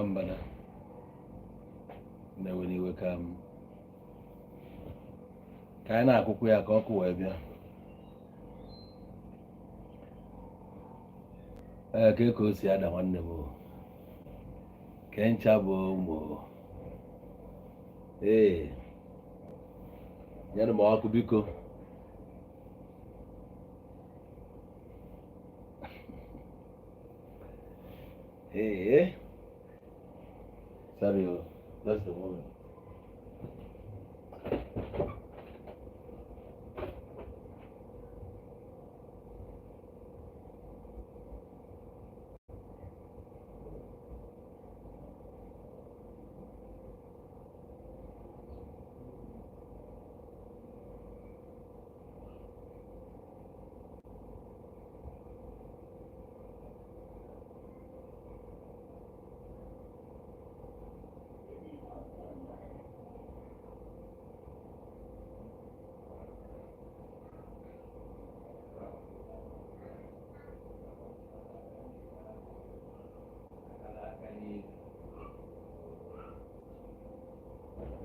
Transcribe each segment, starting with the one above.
Mbana na-ewe n'iwe ka m ka anyị na-akụkwu ya ka ọkụ wee bịa. Ee, ka o si ada nwanne m o. Ke ncha bụ ụmụ ee, nyenụ m ọkụ biko. Ee, sorry o, just a moment.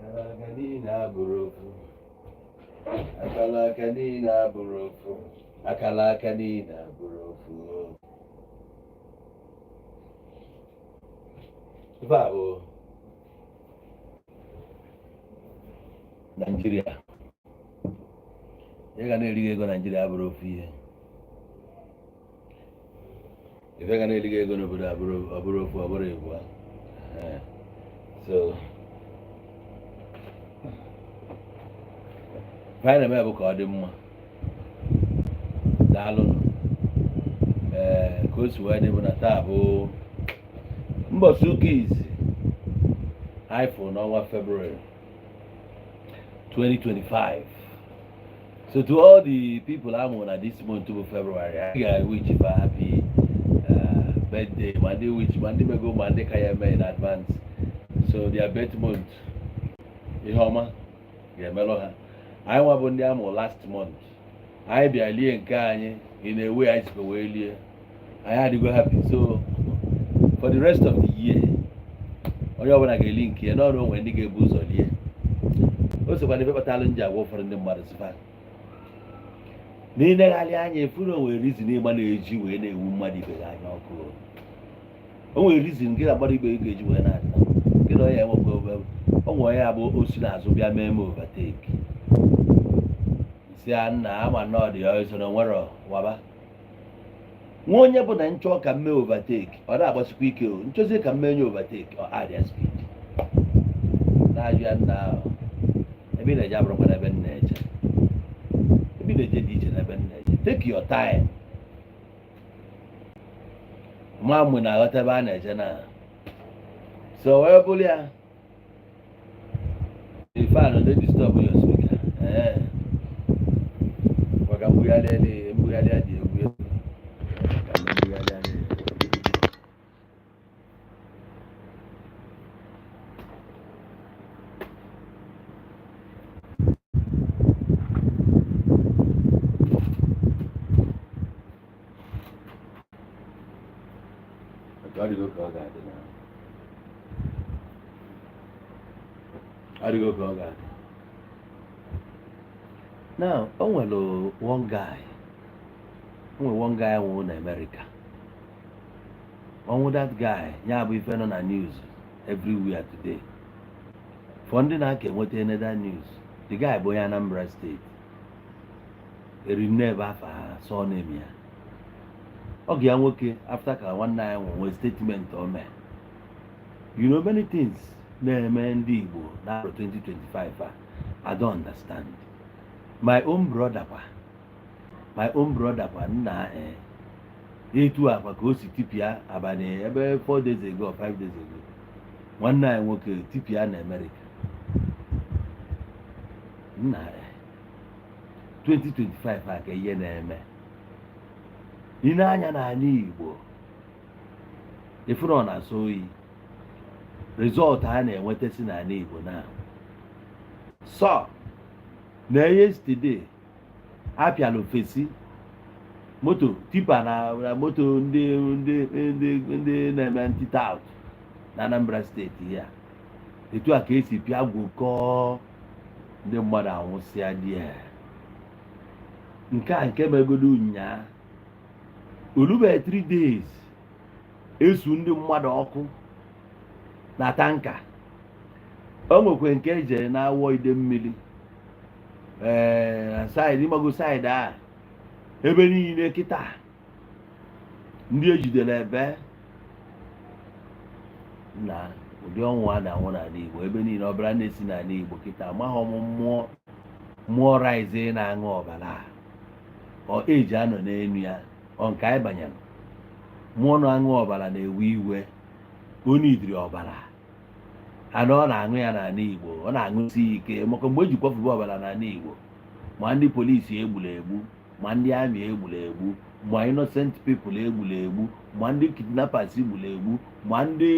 Akara aka niile abụrụ ofu. Akara aka niile abụrụ ofu. Akara aka niile abụrụ ofu. Ife a bụ Naijiria. Ị ga na-erighị ego Naijiria abụrụ ofu ihe. Ife ga na-erighị ego n'obodo abụrụ ọ bụrụ ofu, ọ bụrụ ịbụa. So ife anyị na-eme bụ ka ọ dị mma. Daalụnụ. Ee, ka o si wee dị bụ na taa bụ mbọsị ụka izi anyị fụrụ n'ọnwa February 2025. So to all the people amụrụ na this month bụ February, anyị ga-wish fa happy birthday, ma ndị wish, ma ndị mego, ma ndị ka ya eme in advance. So their birth month, ihe ọma ga-emelụ ha. Anyị nwa bụ ndị amụrụ last month, anyị bịa lie nke anyị ị na-ewe anyị sikwa wee lie, anyị adịgo happy. So for the rest of the year, onye ọbụla ga-eli nke ya n'ọrụ. Onwe ndị ga-ebu ụzọ lie. O sokwa n'ife kpatalụ nji agwa ụfọdụ ndị mmadụ sịfa na ịnegharị anya efu na onwere reason ịgba na-eji wee na-ewu mmadụ ibe gị anya ọkụ. O nwere reason gị na mmadụ ibe gị ga-eji wee na-adị na gị na onye enwekwa o nwere onye abụ o si n'azụ bịa mee m overtake, si ya nna ama na ọ dị ya eso na onwero waba nwa onye bụ na nchọ ka m mee overtake, ọ na-agbasikwa ike. O nchọzie ka m mee nye overtake, ọ add ya speed na-ajụ ya, nna ahụ, ebe ị na-eje abụrụkwa n'ebe m na-eje. Ebe ị na-eje dị iche n'ebe m na-eje. Take your time. Ma mgbe na-aghọta ebe a na-eje na so wee bụrụ ya. The fan dey disturb your speaker. Ee, maka mbugharị dị, mbugharị dị egwu egwu ka mbugharị dị. Ọ dịgo ka ọ ga-adị na ọ dịgo ka ọ ga-adị. Now, o nwere one guy, o nwere one guy nwụrụ na America. Ọnwụ that guy ya bụ ife nọ na news everywhere today. For ndị na-aka enweta another news, the guy bụ onye Anambra State. Erinne ebe afa ha surname ya. Ọgụ ya nwoke, after ka nwanne anyị nwee statement o mee, you know, many things na-eme ndị Igbo n'arọ 2025 a, I don't understand. My own brother kwa, my own brother kwa, nna, eh, etu akwa ka o si tipịa abalị ebe 4 days ago or 5 days ago, nwanne anyị nwoke tipịa na America. Nna, eh, 2025 a ka ihe na-eme. Ị anya n'ala Igbo, efuru ọ na-asọ oyi. Result a na-enweta si n'ala Igbo na so na yesterday apịala ofesi moto tipper na moto ndị na-eme ntite out. Na Anambra Steeti ya, etu a ka esi pịa gwụkọọ ndị mmadụ anwụsịa. Dị ya nke a nke megodo nyaa olube 3 days, esu ndị mmadụ ọkụ na tanker. O nwekwe nke eje na-awọ ide mmiri, ee, na side ịmago side a ebe niile kịta ndị ejidere ebe na ụdị ọnwụ a na-anwụ n'ala Igbo ebe niile. Ọbara na-esi n'ala Igbo kịta, amaghị m mmụọ mmụọ rize na-aṅụ ọbara a. Ọ eji anọ n'elu ya, ọ nke anyị banyere mmụọ na-aṅụ ọbara na-ewe iwe. Onye idiri ọbara ana ọ na-aṅụ ya n'ala Igbo, ọ na-aṅụsi ike, maka mgbe eji kwafube ọbara n'ala Igbo, ma ndị polisi egburu egbu, ma ndị army egburu egbu, ma innocent people egburu egbu, ma ndị kidnappers gburu egbu, ma ndị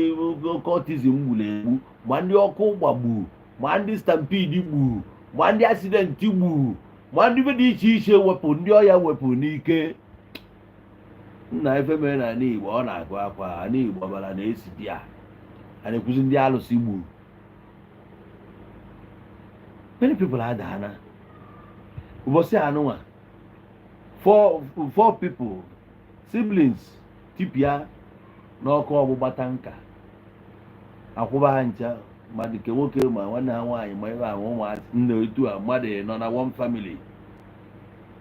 cultism gburu egbu, ma ndị ọkụ gbagbu, ma ndị stampede gburu, ma ndị accident gburu, ma ndị ife dị iche iche wepụ ndị ọya wepụ n'ike. Nna, ife mere n'ala Igbo, ọ na-agụ akwa. Ala Igbo, ọbara na-esi di ya. A na-ekwuzi ndị alụsị gburu. Many people adaana ụbọchị anụnwa. Four people, siblings, tipịa n'ọkụ ọgbụgba tanker, akwụba ha ncha, ma nke nwoke ma nwanne ha nwaanyị ma ebe a ma ụmụazị nna. Otu a mmadụ nọ na one family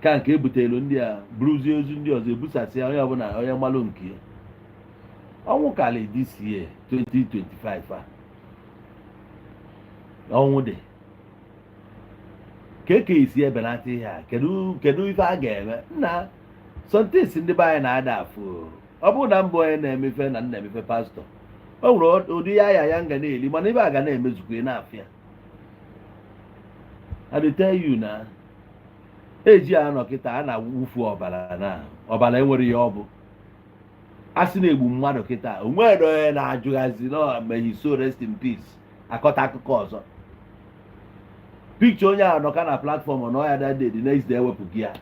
ka nke ebutelu ndị a buruzie ozu ndị ọzọ ebusasịa onye ọbụla, onye mmalụ nke ya. Ọnwụ kali this year 2025 a, ọnwụ dị ka eke esi ebelata ihe a. Kedu ife a ga-eme? Nna, somethings ndị be anyị na-ada afụ. Ọ bụrụ na mbụ onye na-emefe na nna emefe pastor, o nwere ụdị ya ya ya nga na-eli, mana ibe a ga na-emezukwa na-afịa. I dey tell you na eji anọ kịta a na-awụfu ọbara, na ọbara enwere ihe ọ bụ. A sị na-egbu mmadụ kịta, o nwere onye na-ajụghazi no, may his soul rest in peace. Akọta akụkọ ọzọ, picture onye ahụ nọka na platform nọ ya that day, the next day ewepụ gị ya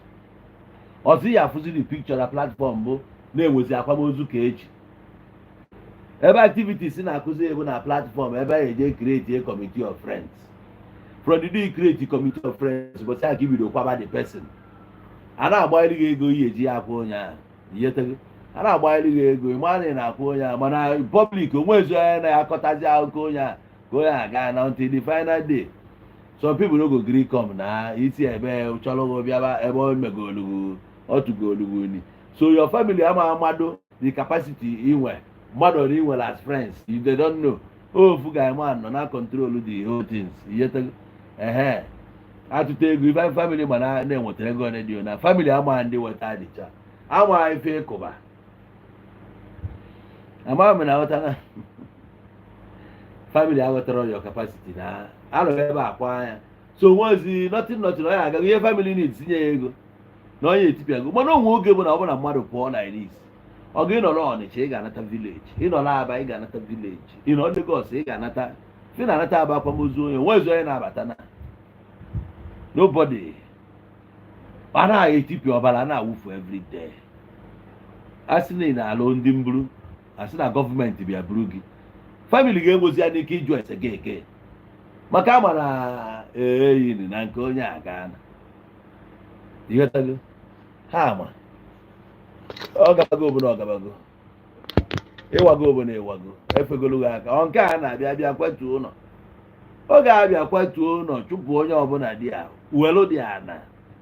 ọzọ. Ya afụzi the picture na platform bụ na-enwezi akwamozu ka echi ebe activities na-akụzi ebu na platform ebe a eje create a committee of friends. From the day you create committee of friends, bụsị aka ibido kwaba the person, a na-agbanyere gị ego ihe eji ya akwa onye ahụ. Ihetego a na-agbanyere gị ego, ịma na ị na-akwụ onye ahụ, mana public onwezi onye na-akọtazi akụkọ onye ahụ ka onye ahụ gaa na until the final day. Some people no go gree come na isi ebe chọrọ gị bịaba ebe o megolugu ọtụgolugu ni. So your family ama amado the capacity inwe mmadụ ọ inwere as friends. If they don't know, ofu guy man nọ na control the whole things. Ihetego ehe atụta ego ife family ma na-enwetara ego one dị na family ama ndị weta adịcha ama ife ịkụba ama m na aghọta na family aghọtara your capacity na anọ ebe a kwa anya. So nwezi nothing, nothing. Onye agaghị ihe family needs tinye ya ego na onye etipịago, mana onwe oge bụ na ọ bụ na mmadụ pụọ like this, ọ ga ịnọ n'Ọnịcha, ị ga-anata village, ịnọ n'Aba, ị ga-anata village, ịnọ Lagos, ị ga-anata. Ị na-anata Aba akwamozu onye nwezi onye na-abata na nobody. A na-etipịa ọbara na-awụfu every day. A sị na ị na-alụ ndị mburu, a sị na gọọmenti bịa buru gị, family ga-enwezi ya n'ike ịjụ ese gị eke maka ama na eyini na nke onye a gaana. Ịghọtago? Ha ama ọ gabago bụ na ọ gabago, ịwago bụ na ịwago, efegolu gị aka. Ọ nke a na-abịa bịa kwatuo ụlọ, oge abịa kwatuo ụlọ, chụpụ onye ọbụla dị ya welu dị ana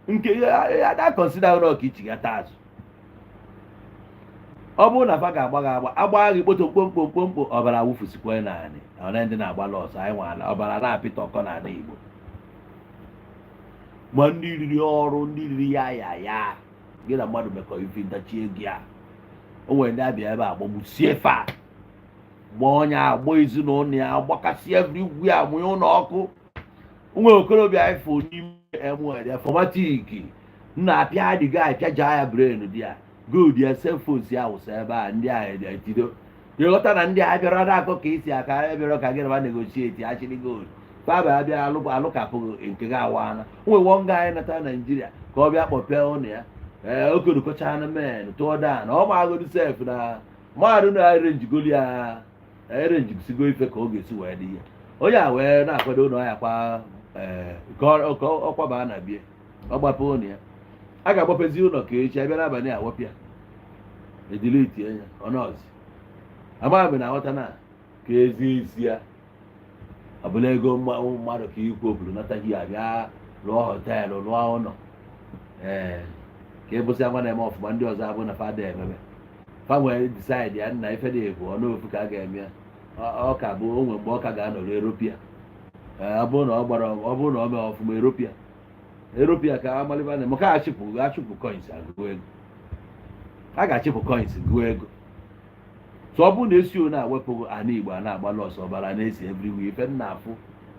nke ya da consider ụlọ ka ichigata azụ. Ọ bụrụ na fa ga-agba gị agba, agba gị kpoto kpomkpom kpomkpom, ọbara wụfusikwa naanị ole ndị na-agba lọsọ anyị nwala ọbara na-apịta ọkọ n'ala Igbo, ma ndị riri ọrụ, ndị riri ya ya ya gị na mmadụ mekọ ife ndachie gị a. O nwere ndị abịa ebe a gbagbusie fa, gbaa onye agba ezinụlọ ya, gbakasị everywhere, mụnye ụlọ ọkụ. Nwe okorobịa anyị fụ n'ime emwere 4MATIC nna apịa dị guy, pịaja ya brain dị ya gold ya, cellphones ya wụsa ebe a. Ndị a etido ịghọta na ndị a bịara na-akọ ka isi aka bịara ka gị na negotiate achịrị gold faba abịa alụkapụ nke gị awana. Nwe one guy nata Naijiria ka ọ bịa kpọpee ụlọ ya, ee, okorokọcha na men tụọ dan ọ magodi sef na mahadum na arrange goli ya. Arrange ife ka ọ ga-esi wee dị ihe onye a wee na-akwado na ọ ya kwa ka ọ kwaba na bie, ọ gbapụ ụlọ ya. A ga-agbapezi ụlọ ka echi abịa n'abalị a wepịa edilitie ya ọnọzi. Amaghị m na aghọta na ka ezi isi ya ọ bụla ego mmadụ ka ikwu obodo nataghị ya, bịa rụọ hotel, rụọ ụlọ, ee, ka ịbụsị nwa na-eme ọfụma. Ndị ọzọ abụ na fada ememe fa nwee decide ya nna ife dị egwu ọnụ ofu ka a ga-eme ya. Ọ ka bụ onwe mgbe ọ ka ga-anọrọ Europia. Ee, ọ bụrụ na ọ gbara, ọ bụrụ na ọ mee ọfụma Europia, Europia ka amaliba na maka achịpụ achụpụ coins agụọ ego, a ga-achịpụ coins gụọ ego. So ọ bụrụ na esi one awepụghị ana Igbo a na-agba loss, ọbara na-esi everywhere. Ife m na-afụ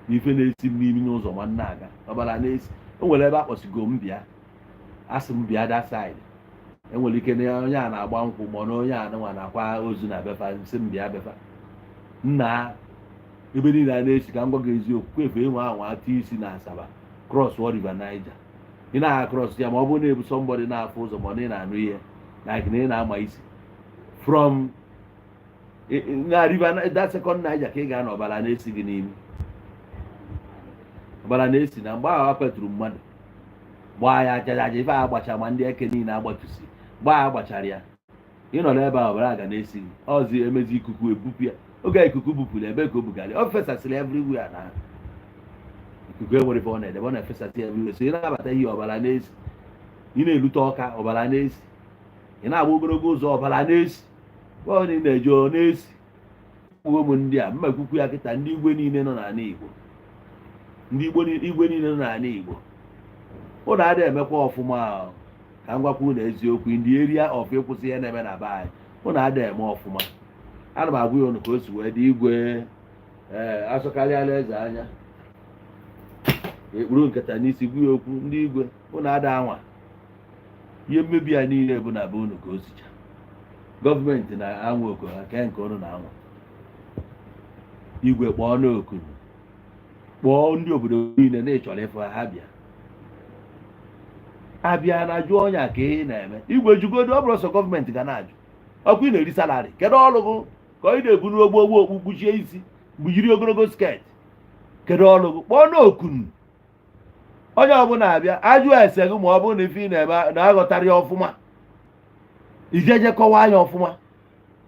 na ife na-esi m n'imi n'ụzọ ma m na-aga, ọbara na-esi. O nwere ebe akpọsigo m bịa, asị m bịa that side. Enwere ike na onye a na-agba nkwụ, ma na onye a nwa na-akwa ozu na befa, sị m bịa befa. Nna, ebe niile a na-esi, ka m gwa gị eziokwu, kwefe enwe ahụ atụ isi na Asaba cross River Niger. Ị na-agha cross ya, ma ọ bụrụ na ebu somebody na-afụ ụzọ, ma ọ na ị na-anụ ihe like na ị na-ama isi from na river that second Niger ka ị ga-anọ, ọbara na-esi gị n'imi, ọbara na-esi. Na mgbe ahụ a petụrụ mmadụ, gbaa ya aja aja, ife a agbacha ma ndị eke niile agbatusi gbaa ya, agbachara ya, ịnọ n'ebe a, ọbara ga na-esi gị. Ọzi emezi ikuku ebupụ ya. Oge ikuku bupụrụ, ebe ka o bugara, o fesasịrị everywhere. Na ikuku enwere ife ọ na-edebe, ọ na-efesasị everywhere. So ị na-abata ihe, ọbara na-esi. Ị na-erute Ọka, ọbara na-esi. Ị na-agba ogologo ụzọ, ọbara na-esi. Ọ na ị na-eje, ọ na-esi. Kwuo m ndị a mmekwukwu ya kịta, ndị igwe niile nọ n'ala Igbo, ndị igwe niile nọ n'ala Igbo, ụnụ adịghị emekwa ọfụma ahụ. Ka m gwakwa unu eziokwu, ndị area of ịkwụsị ihe na-eme na be anyị, ụnụ adịghị eme ọfụma. Ana m agwa ya unu ka o si wee dị. Igwe, ee, asọkarịala eze anya ekpuru nkata n'isi gwa ya okwu. Ndị igwe, ụnụ ada anwa ihe mmebi ya niile bụ na be unu ka o sicha. Gọọmenti na-anwa oku ha kee nke unu na-anwa. Igwe, kpọọ n'oku, kpọọ ndị obodo niile na ịchọrọ ịfụ ha, ha bịa. Abịa na jụọ ọnya ka ị na-eme. Igwe, jugodo, ọ bụrụ sọ gọọmenti ga na-ajụ ọkwa ị na-eri salary, kedu ọrụ gị ka ị na-ebu n'ogbo ogbo okpu kpuchie isi, jiri ogologo skirt? Kedu ọrụ gị? Kpọọ n'okunu, onye ọbụla abịa ajụ ese gị. Ma ọ bụrụ na ife ị na-eme na-aghọtara ya ọfụma, ijeje kọwaa ya ọfụma.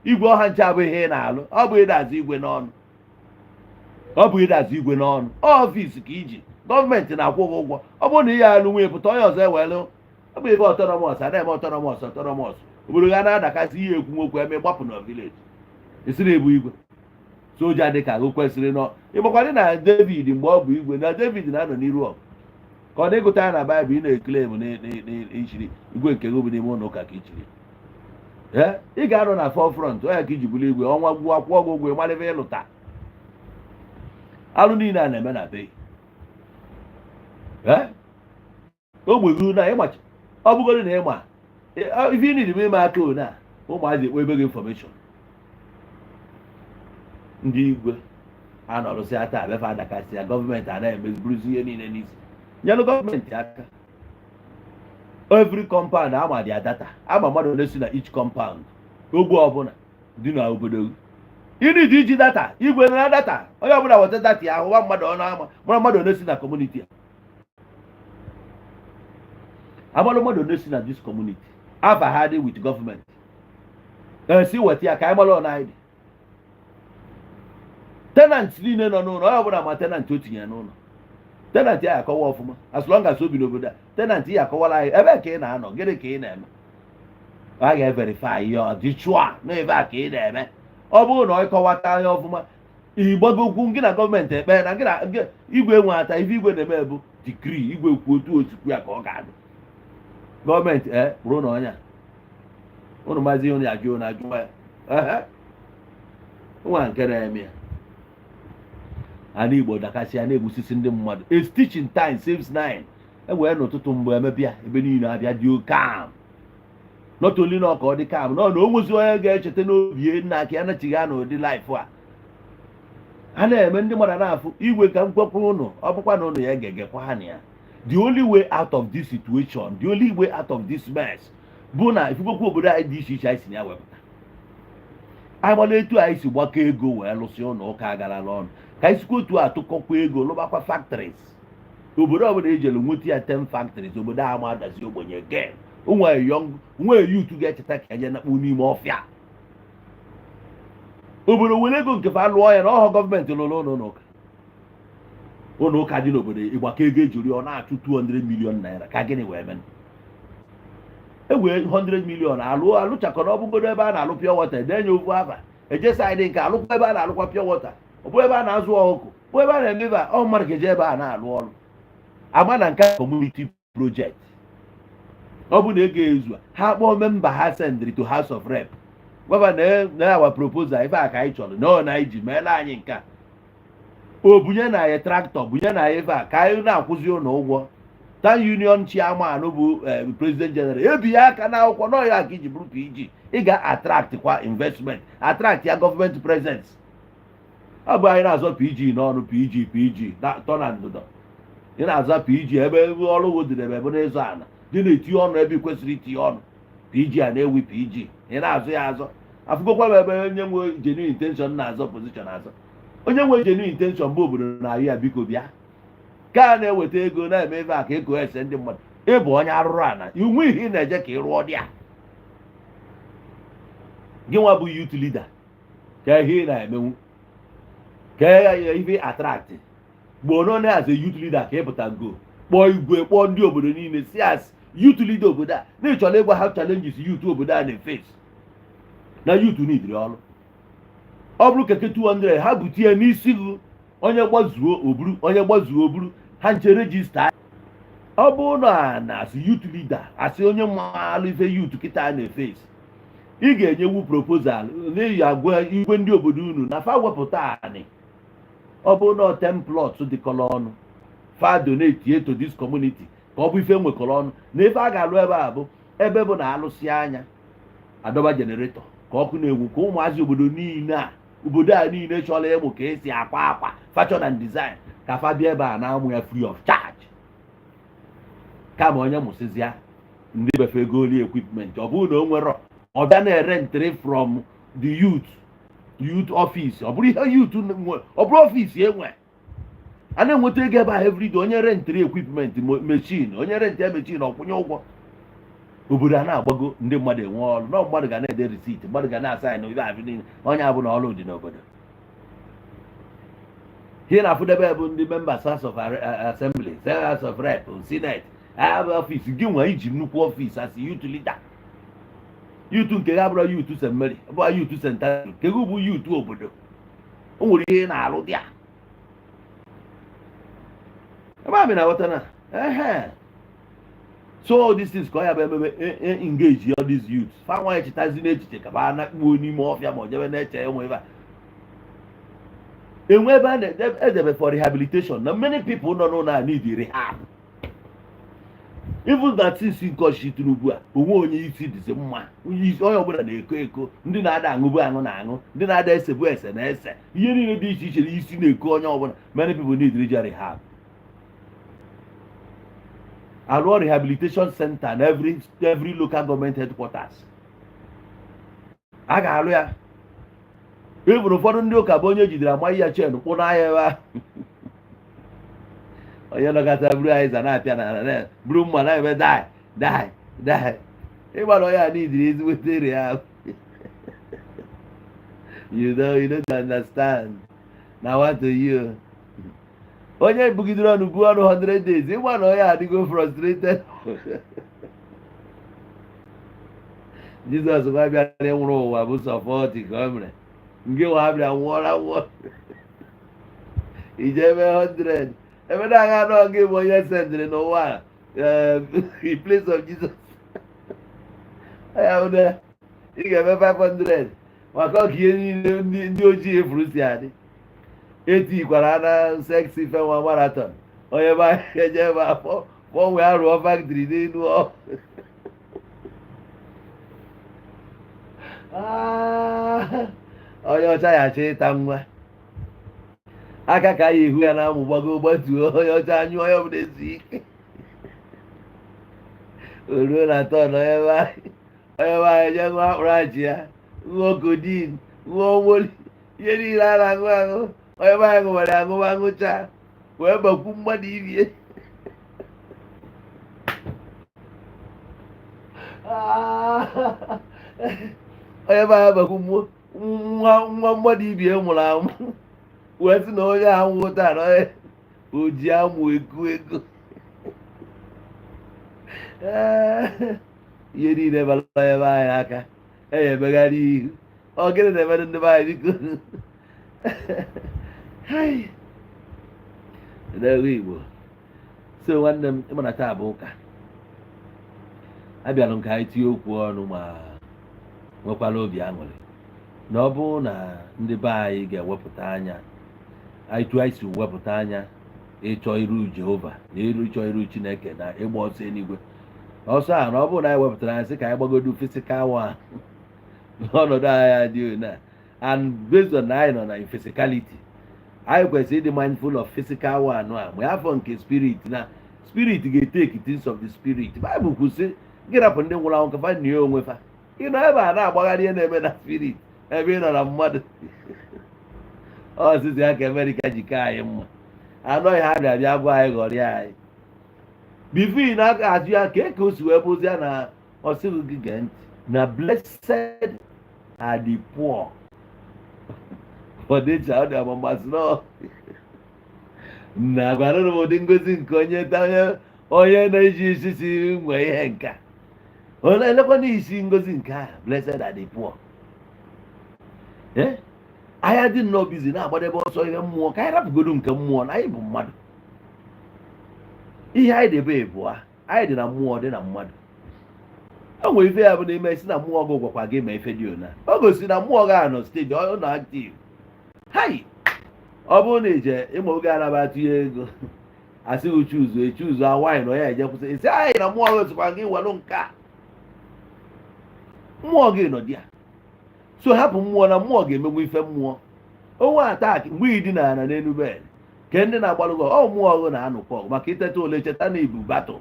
Igwe, ọha nche abụ ihe ị na-alụ. Ọ bụ ịdazi igwe n'ọnụ, ọ bụ ịdazi igwe n'ọnụ office ka iji gọọmenti na-akwụ gị ụgwọ. Ọ bụrụ na ị ya alụ nwunye pụta, onye ọzọ ewelu. Ọ bụ ebe autonomous a na-eme autonomous, autonomous obodo ga na-adakasị ihe ekwu nwokwu eme gbapụ na village esi na-ebu igwe soja dị ka o kwesịrị nọ. Ịmakwadị na David, mgbe ọ bụ igwe, na David na-anọ n'iru ọgụ ka ọ na-ịgụta ya na Baịbụl. Ị na-ekele m na ichiri igwe nke gị bụ n'ime ụlọ ụka ka ichiri. Ee, ị ga-anọ na forefront onye ka iji bụrụ igwe. Ọnwa gwuo, akwụọ gị ụgwọ, ịmalebe ịlụta alụ niile a na-eme na be. Ee, ogbe gị na ịmachi, ọ bụgodị na ịma ife ị nidi bụ ịma aka one a ụmụazị ekpo ebe gị information. Ndị igwe anọrụsị taa befe adakasị ya, gọọmenti a na-emezi buruzi ihe niile n'isi. Nyelụ gọọmenti aka. Every compound ama dia data, ama mmadụ ole si na each compound, ogbe ọbụla dị n'obodo gị. Ịnidi iji data igwe na data, onye ọbụla weta data ya, ahụwa mmadụ ọnụ ama, mara mmadụ ole si na community a, amalụ mmadụ ole si na this community, afa ha dị with gọọmenti esi weta ya ka anyị mara ọna anyị dị. Tenant niile nọ n'ụlọ, onye ọbụla ma tenant o tinyere n'ụlọ, tenant ya akọwa ọfụma. As long as o bi n'obodo a, tenant ya akọwara anyị ebe ka ị na-anọ, gịnị ka ị na-eme. A ga-everify ya, ọ dị chụa na ebe a ka ị na-eme. Ọ bụrụ na ọ kọwata ya ọfụma, ịgbagokwu gị na gọọmenti ekpe na gị na igwe nwe ata. Ife igwe na-eme bụ decree. Igwe kwuo otu otukwu ya ka ọ ga-adị. Gọọmenti e bụrụ na ọnya ụnụ mazi ụnụ ya jụọ na ajụwa ya. Ehe, nwa nke na-eme ya, ala Igbo dakasị ya, na-egbusisi ndị mmadụ. A stitch in time saves nine. E wee n'ụtụtụ mgbe emebịa, ebe niile abịa dị calm. Not only na ọka ọ dị calm nọ na o nwezi onye ga-echeta n'obi nna ka ya nachighị n'ụdị life a a na-eme ndị mmadụ na-afụ. Igwe, ka m gwakwa ụnụ, ọ bụkwa na ụnụ ya ga-egekwa ha na ya, the only way out of this situation, the only way out of this mess bụ na ifugokwu obodo anyị dị iche iche anyị si na ya wepụta. Anyị gbara etu anyị si gbakọ ego wee lụsị ụlọ ụka gara n'ọnụ, ka anyị sikwa otu atụkọkwa ego lụbakwa factories. Obodo ọbụla ejelu nweta ya 10 factories, obodo a ma adazi ogbenye again. Onwe young, onwe youth ga-echeta ka eje nakpu n'ime ọfịa. Obodo were ego nke fa lụọ ya na ọhọ gọọmenti lụrụ ụlọ ụka. Ụlọ ụka dị n'obodo, ịgbakọ ego ejiri ọ na-achụ 200 million naira, ka gịnị wee mee? E wee 100 million alụ alụchakọrọ. Ọ bụgodo ebe a na-alụ pure water, edenye ofu afa eje side nke alụkwa ebe a na-alụkwa pure water. Ọ bụ ebe a na-azụ ọkụkọ, bụ ebe a na-emebe ọ mmadụ ga-eje ebe a na-alụ ọrụ ama na nke community project. Ọ bụ na ego ezu, ha kpọọ member ha sendịrị to House of Rep, gwaba na our proposal, ife a ka anyị chọrọ na ọ na iji meela anyị nke a. O bunye na ya tractor, bunye na ya ife a ka anyị na-akwụzi ụlọ ụgwọ. Town union chairman bụ president general ebinye aka n'akwụkwọ nọ ya ka iji bụrụ PG. Ị ga-attract kwa investment, attract ya government presence. Ọ bụ anyị na-azọ PG n'ọnụ, PG, PG tọ na ndụdọ. Ị na-azọ PG ebe ọrụ dịrị ebe n'ịzọ ala dị na-etinye ọnụ ebe ị kwesịrị itinye ọnụ. PG a na-ewi PG, ị na-azụ ya azọ. Afụgokwa m ebe onye nwe genuine intention na-azọ position azọ. Onye nwe genuine intention bụ obodo na-arịọ ya, biko bịa ka a na-eweta ego na-eme ebe a ka eko ese ndị mmadụ. Ịbụ onye arụrụ ana inwe ihe ị na-eje ka ị rụọ dị ya. Gị nwa bụ youth leader, ka ihe ị na-emenwu, ka ihe attract gboo nọ as a youth leader, ka ị pụta go kpọọ igwe, kpọọ ndị obodo niile, si as youth leader obodo a na ịchọrọ ịgwa ha challenges youth obodo a na-eface, na youth nidiri ọrụ. Ọ bụrụ keke 200 ha bute ya n'isi gị, onye gbazuo oburu, onye gbazuo oburu, ha nche register. Ọ bụrụ na na asị youth leader, asị onye maalụ ife youth kịta na-eface, ị ga-enyewu proposal n'ihi agwa igwe ndị obodo unu na fa wepụta anị. Ọ bụrụ na 10 plots dịkọrọ ọnụ, fa donate to this community ka ọ bụ ife nwekọrọ ọnụ na ife a ga-alụ ebe a, bụ ebe bụ na alụsị anya adọba generator ka ọkụ na-enwu, ka ụmụazị obodo niile a, obodo a niile chọrọ ịmụ ka esi akwa akwa, fashion and design, ka fa bịa ebe a na-amụ ya free of charge. Kama onye mụsịzịa, ndị befe ego oli equipment, ọ bụrụ na o nwere, ọ bịa na-ere ntịrị from the youth office. Ọ bụrụ ihe youth nwe, ọ bụrụ office enwe a na-enweta ego ebe ahụ everyday. Onye rentịrị equipment, machine, onye rent ya machine, ọkwụnye ụgwọ. Obodo a na-agbago, ndị mmadụ enwe ọrụ na mmadụ ga na-ede receipt, mmadụ ga na-asa ya ibe ahụ niile. Onye abụ na ọrụ dị n'obodo ihe na-afụdebe bụ ndị members House of Assembly, House of Rep, Senate abụ office gị nwa iji nnukwu office as youth leader. Youth nke ga abụrụ youth St. Mary, bụ youth St. Andrew, nke gị bụ youth obodo. O nwere ihe ị na-alụ dị a ebe a na-aghọta na ehe. So all these things ka ọ ya bụ emebe engage all these youths, fa nwa echetazi n'echiche ka fa nakpuo n'ime ọfịa ma ọ jebe na-eche ụmụ ebe a enwe ebe a na-edebe for rehabilitation, na many people nọ n'ụlọ a need rehab. Even na since nke ọchịchị Tinubu a, onwe onye isi dịzi mma. Onye isi, onye ọbụla na-eko eko, ndị na-ada aṅụbu aṅụ na-aṅụ, ndị na-ada esebu ese na-ese, ihe niile dị iche iche na isi na-eko onye ọbụla. Many people need rehab. Alụọ rehabilitation center na every local government headquarters a ga-alụ ya. Ịbụrụ ụfọdụ ndị ụka bụ onye jidere amaghị ya chen kpụ n'ahịa ebe ahụ, onye nọkọta buru anyị na-apịa na na buru mma na-eme die die die. Ịgbara onye a n'idiri ezigbote rehab. You don't understand na what to you. Onye bugidere ọnụ buo ọnụ 100 days, ịgba na onye adịgo frustrated. Jizọs nwa bịara ịnwụrụ ụwa bụ sọ 40 ka o mere nke nwa bịara nwụọra nwụọ ije ebe 100 ebe na-agha anọ gị bụ onye sendịrị n'ụwa a, in place of Jesus ya bụ na ị ga-eme 500 maka ọka ihe niile ndị ojii efuru si adị etikwara na sexy fenwa marathon. Onye be eje ebe afọ gbanwee arụọ factory n'elu ọ. Ah, onye ọcha ya achọ ịta nwa aka ka ya ihu ya na-amụ gbago gbatuo. Onye ọcha anyụ, onye ọbụla ezu ike o ruo na turn onye be anyị jee ṅụọ akpụrụ achị ya, ṅụọ codeine, Ṅụọ mmoli, ihe niile a na-aṅụ aṅụ. Onye be anyị ṅụwara aṅụwa, aṅụcha wee bakwu mmadụ ibie. Onye be anyị bakwu mmụọ nwa nwa mmadụ ibie mụrụ amụ, wee sị na onye ahụ nwụta na onye o ji amụ eku ego. Ee, ihe niile bara onye be anyị aka e ya emegharị ihu. Ọ gịnị na-emere ndị be anyị? Biko. Hai. N'elu Igbo. So nwanne m, ịma na taa bụ ụka, abịara m ka anyị tinye okwu ọnụ ma nwekwara obi aṅụrị na ọ bụrụ na ndị be anyị ga-ewepụta anya anyị tụ anyị si wepụta anya ịchọ iru Jehova na iru ịchọ iru Chineke na ịgba ọsọ eluigwe, ọsọ a, na ọ bụrụ na anyị wepụtara anya sị ka anyị gbagodo physical one, n'ọnọdụ anyị adịghị na, and based on na anyị nọ na physicality, anyị kwesịrị ịdị mindful of physical one a mgbe afọ nke spirit, na spirit ga-etake things of the spirit. Bible kwụsị gị rapụ ndị nwụrụ anwụ ka fa nie onwe fa. Ị nọ ebe a na-agbagharị ihe na-eme na spirit, ebe ị nọ na mmadụ. Ọsịsị ya ka Amerịka ji ka anyị mma anọghị ha bịa bịa gwa anyị, ghọrịa anyị before ị na-ajụ ya ka o si wee bụzi ya na ọ sịghị gị gee ntị na blessed are the poor for they shall dị amamasị nọ na gwanụrụ m ụdị ngozi nke onye onye onye na-eji isi si nwee ihe nka. Onye elekwana isi ngozi nke a, blessed are the poor. Eh, ahịa dị nnọọ busy na-agbadebe ọsọ ihe mmụọ, ka anyị rapụgodo nke mmụọ na anyị bụ mmadụ. Ihe anyị debe ịbụa, anyị dị na mmụọ, dị na mmadụ. O nwere ife ya bụ na ime si na mmụọ gị gwakwa gị ma ife dị ona o gosi na mmụọ gị anọ stage, ọ nọ active. Hai, ọ bụrụ na ije ịma oge anaba atụnye ego, asịghị chuzu echuzu a nwaanyị na onye eje kwụsị isi anyị na mmụọ gị sịkwa gị welụ nke a. Mmụọ gị nọ dị ya, so hapụ mmụọ na mmụọ ga-emegbu ife mmụọ onwe attack mgbe ị dina ala n'elu bed ke ndị na-agbalụ gị. Ọ mmụọ gị na-anụkọ ọgụ maka iteta ole, cheta na ibu battle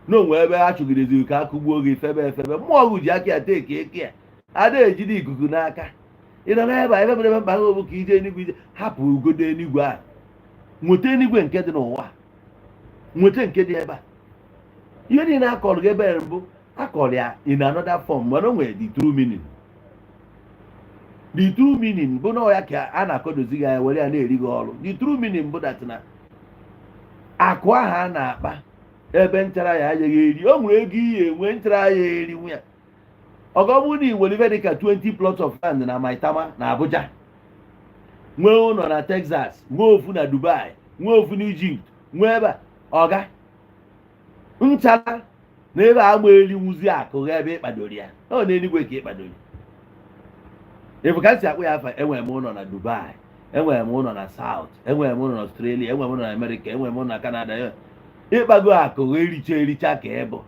n'onwe ebe a chụgideziri ka akụgbuo gị, febe efebe. Mmụọ gị ji aka ya teki eke ya, ada ejide ikuku n'aka. Ị nọ n'ebe a, ebe mere ebe mkpa gị bụ ka ije enigwe, ije hapụ ugodo enigwe a, nweta enigwe nke dị n'ụwa, nweta nke dị ebe a. Ihe niile akọrọ gị ebe mbụ akọrọ ya in another form, mana o nwere the true meaning. The true meaning bụ na ọ ya ka a na-akọdozi gị anya were ya na-eri gị ọrụ. The true meaning bụ that na akụ ahụ a na-akpa ebe nchara ya agaghị eri, o nwere ego iyi enwe nchara ya eri nwe ya. Ọgọ bụrụ na ị nwere ife dịka 20 plots of land na Maitama na Abuja, nwee ụlọ na Texas, nwee ofu na Dubai, nwee ofu na Egypt, nwee ebe a ọga nchara na ebe a ma erinwuzi akụ gha ebe ịkpadoro ya, ọ n'eluigwe ka ịkpadoro. Efu ka si akpụ ya afa, enwere m ụlọ na Dubai, enwere m ụlọ na South, enwere m ụlọ na Australia, enwere m ụlọ na America, enwere m ụlọ na Canada. Ịkpago akụ gha ericha ericha ka ịbụ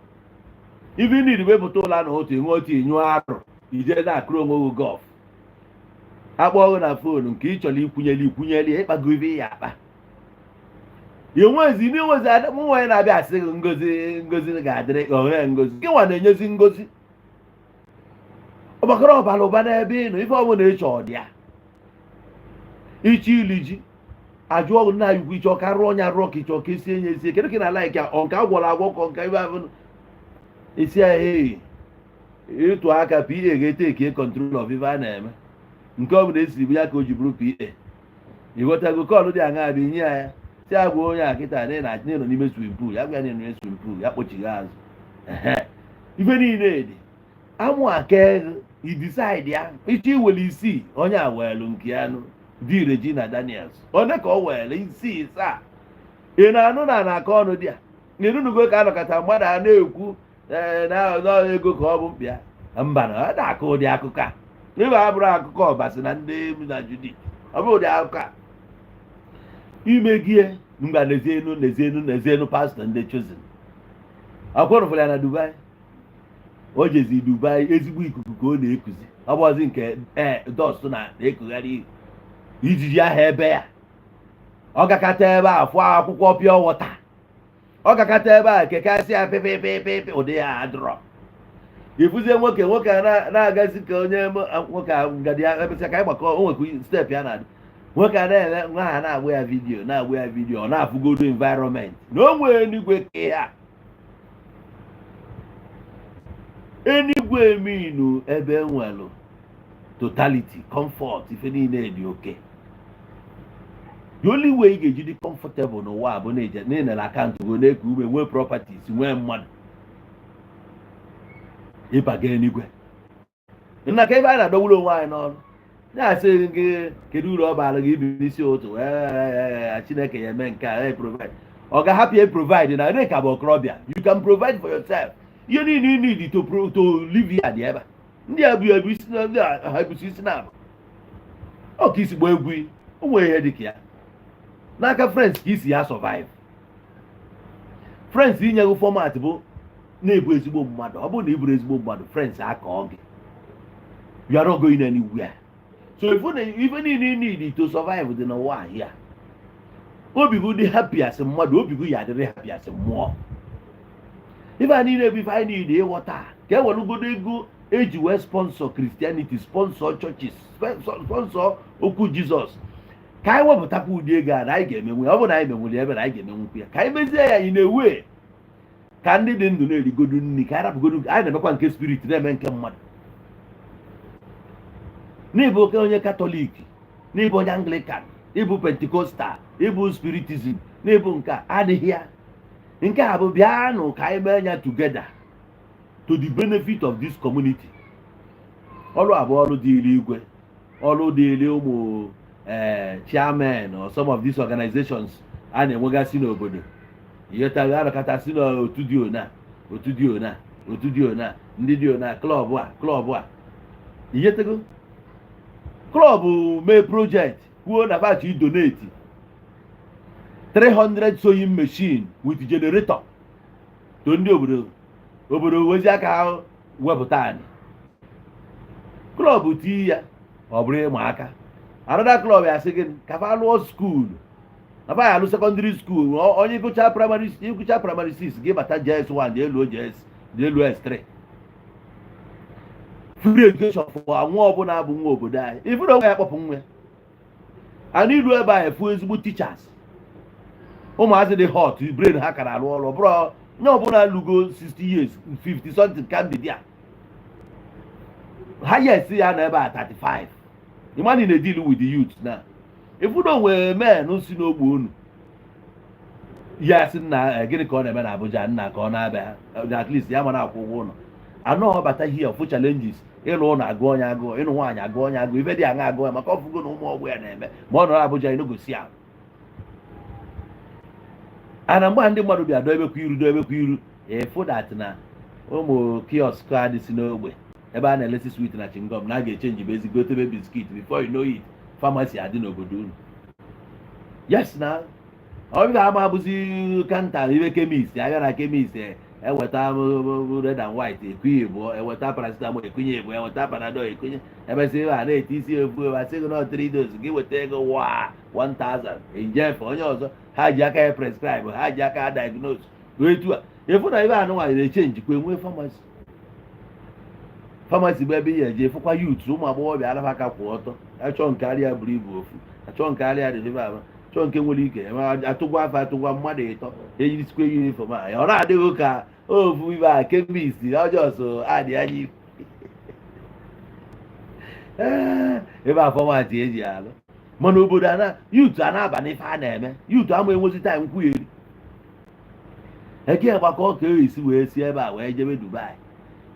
ife niile wepụta ụlọ na otu enwe otu enyu arụ ije na-akụrụ onwe gị golf, akpọ ọgụ na phone nke ị chọrọ ikwunyeli ikwunyeli. Ịkpago ife ya akpa enwezi n'enwezi mụ nwaanyị na-abịa asị gị ngozi, ngozi ga-adịrị gị ohe ngozi gị nwa na-enyezi ngozi ọgbakọrọ ọbara ụba n'ebe ị nọ. Ife ọbụla ịchọ ọ dị ya. Ichi ili ji ajụọ gị, nna ukwu, ịchọ ka rụọ ọnya rụọ, ka ịchọ ka esie nye esie, kedu ka ị na-ala ka ọ nke agwọrọ agwọ, ka nke ibe ahụ esi ya ei ịtụ aka pa ga-etake control of ife a na-eme. Nke ọ bụla esiri bụ ya ka o ji bụrụ pa ịghọtago. Call dị aṅa bụ inye ya ya si agwa onye a kịta na ị na ịnọ n'ime swimming pool ya, gwa ya na ịnọ n'ime swimming pool ya, kpochigha azụ. Ehe. Ife niile dị amụ aka ego i decide ya ịchọ iwere isii, onye a weelu nke ya nụ di Regina Daniels, onye ka ọ were isii isaa. Ị na-anụ na na-akọ ọnụ dị a ịnụnugo ka anọkọta mmadụ a na-ekwu ee na na ego ka ọ bụ mkpịa mba na ọ na-akọ ụdị akụkọ a. Ebe a bụrụ akụkọ ọbasi na ndị na Judith, ọ bụrụ ụdị akụkọ a imegie mgba. Nezienu, nezienu, nezienu pastọ ndị Chosen akwọrọfụrụ ya na Dubai. O jezi Dubai, ezigbo ikuku ka ọ na-ekuzi, ọ bụzi nke ee dust na-ekugharị ijiji ahụ ebe ya. Ọ gakata ebe a fụọ akwụkwọ pure water, ọ gakata ebe a kekasị ya pịpịpịpị, ụdị ya adịrọ. Ifuzie nwoke, nwoke a na-agazi ka onye nwoke a ngadi ya emesịa ka anyị gbakọ. O nwekwa step ya na-adị. Nwoke a na-eme nwa ha na-agba ya video, na-agba ya video, ọ na-afụgodo environment na o nwee enigwe ka ya enigwe eminu ebe enwelụ totality, comfort, ife niile dị oke. The only way ị ga-eji dị comfortable n'ụwa a bụ na-enere account go, na-eku ume, nwee properties, nwee mmadụ, ịbaga enigwe. Nna, ka ebe anyị na-adọgburu onwe anyị n'ọrụ na-asị gị, kedu uru ọ bara gị ibi n'isi ụtụ? Ee, Chineke ya eme nke a, provide, ọ ga-ahapụ ya provide na dị ka bụ okorobịa. You can provide for yourself. Ihe niile you need to live here dị ebe a. Ndị a bụ ebu isi na ndị a ha ebusi isi na abụ ọ ka isi gba egwu. O nwere ihe dị ka ya n'aka friends ka isi ya survive. Friends inye gị format bụ na-ebu ezigbo mmadụ. Ọ bụrụ na ị bụrụ ezigbo mmadụ, friends akọọ gị, you are not going anywhere. So if na ife niile you need to survive dị n'ụwa ahịa, obi gị dị happy as mmadụ, obi gị ya adịrị happy as mmụọ. Ife a niile bụ ife anyị niile ịghọta ka e welugodo ego eji wee sponsor Christianity, sponsor churches, sponsor okwu Jizọs, ka anyị wepụtakwa ụdị ego a na anyị ga-emenwu ya. Ọ bụrụ na anyị menwere ebe na anyị ga-emenwukwu ya, ka anyị mezie ya anyị na-ewe ka ndị dị ndụ na-erigodu nri, ka anyị rapụgodu. Anyị na-emekwa nke spirit, na-eme nke mmadụ. N'ịbụ oke onye Katọlik, n'ịbụ onye Anglican, ịbụ Pentecostal, ịbụ spiritism, n'ịbụ nke a adịghị ya. Nke a bụ bịanụ ka anyị mee ya together to the benefit of this community. Ọrụ a bụ ọrụ dịịrị igwe, ọrụ dịịrị ụmụ chairman or some of these organizations a na-enwegasị n'obodo. Ịghọtago? Anọkọtasị n'otu dị ona, otu dị ona, otu dị ona, ndị dị ona, club a, club a. Ihetego club mee project, kwuo na bachi donate 300 sewing machine with generator to ndị obodo. Obodo wezi aka ha wepụta anyị club tii ya, ọ bụrụ ịma aka. Another club ya sị gị ka fa lụọ school, na fa ya alụ secondary school. Onye gụchaa primary, ịgụcha primary 6, gị bata JS1, dị elu JS, dị elu S3, free education for nwa ọbụla bụ nwa obodo anyị. Ifuru onwe ya kpọpụ nwa ya ana ilu ebe a, efu ezigbo teachers, ụmụazị dị hot, brain ha kara arụ ọrụ. Bụrụ onye ọbụla lugo 60 years, 50 something can be there. Highest ya nọ ebe a 35. Imagine na deal with the youth na ifu na onwe men si n'ogbe unu ya sị nna, gịnị ka ọ na-eme na Abuja, nna, ka ọ na-abịa at least ya mara akwụ ụgwọ ụlọ anọ. Ọ bata here fụ challenges: ịlụ ụlọ agụ onye agụụ, ịlụ nwaanyị agụ onye agụụ, ife dị aṅa agụ ya, maka ọfụgo na ụmụ ọgbọ ya na-eme ma ọ nọrọ Abuja inogosi ahụ ana. Mgbe ndị mmadụ bịa doebekwa iru, doebekwa iru, efu that na ụmụ kiosk a dịsị n'ogbe ebe a na-elesi sweet na chewing gum na a ga-echange bụ ezigbo tebe biscuit. Before you know it, pharmacy adị n'obodo unu. Yes, na ọ bịa ama abụzi counter ibe chemist abịa na chemist, eweta red and white ekunye ịbụọ, eweta paracetamol ekunye ịbụọ, eweta Panadol ekunye. Emesị ebe a na-eti isi efu ebe asị gị nọ 3 dose, gị weta ego wa 1000 injefe onye ọzọ. Ha ji aka ya prescribe, ha ji aka ya diagnose. Etu a efu na ebe anụnwa na-echange kwa, enwee pharmacy. Pharmacy bụ ebe ị ga-eje fụkwa youth, ụmụ agbọghọbịa arafa aka kwụ ọtọ, achọ nke arịa buru ibu ofu, achọ nke arịa dị ebe aba, chọọ nke nwere ike atụgwa afọ, atụgwa mmadụ ịtọ eyirisikwa uniform a. Ọ na-adịghị ka ofu ibe a chemist ọjọọ so adị anya ebe a. Format eji alụ mana obodo ana youth a na-aba n'ife a na-eme, youth ama enwezi time nkwugheri eke gbakọ ka esi wee si ebe a wee jebe Dubai,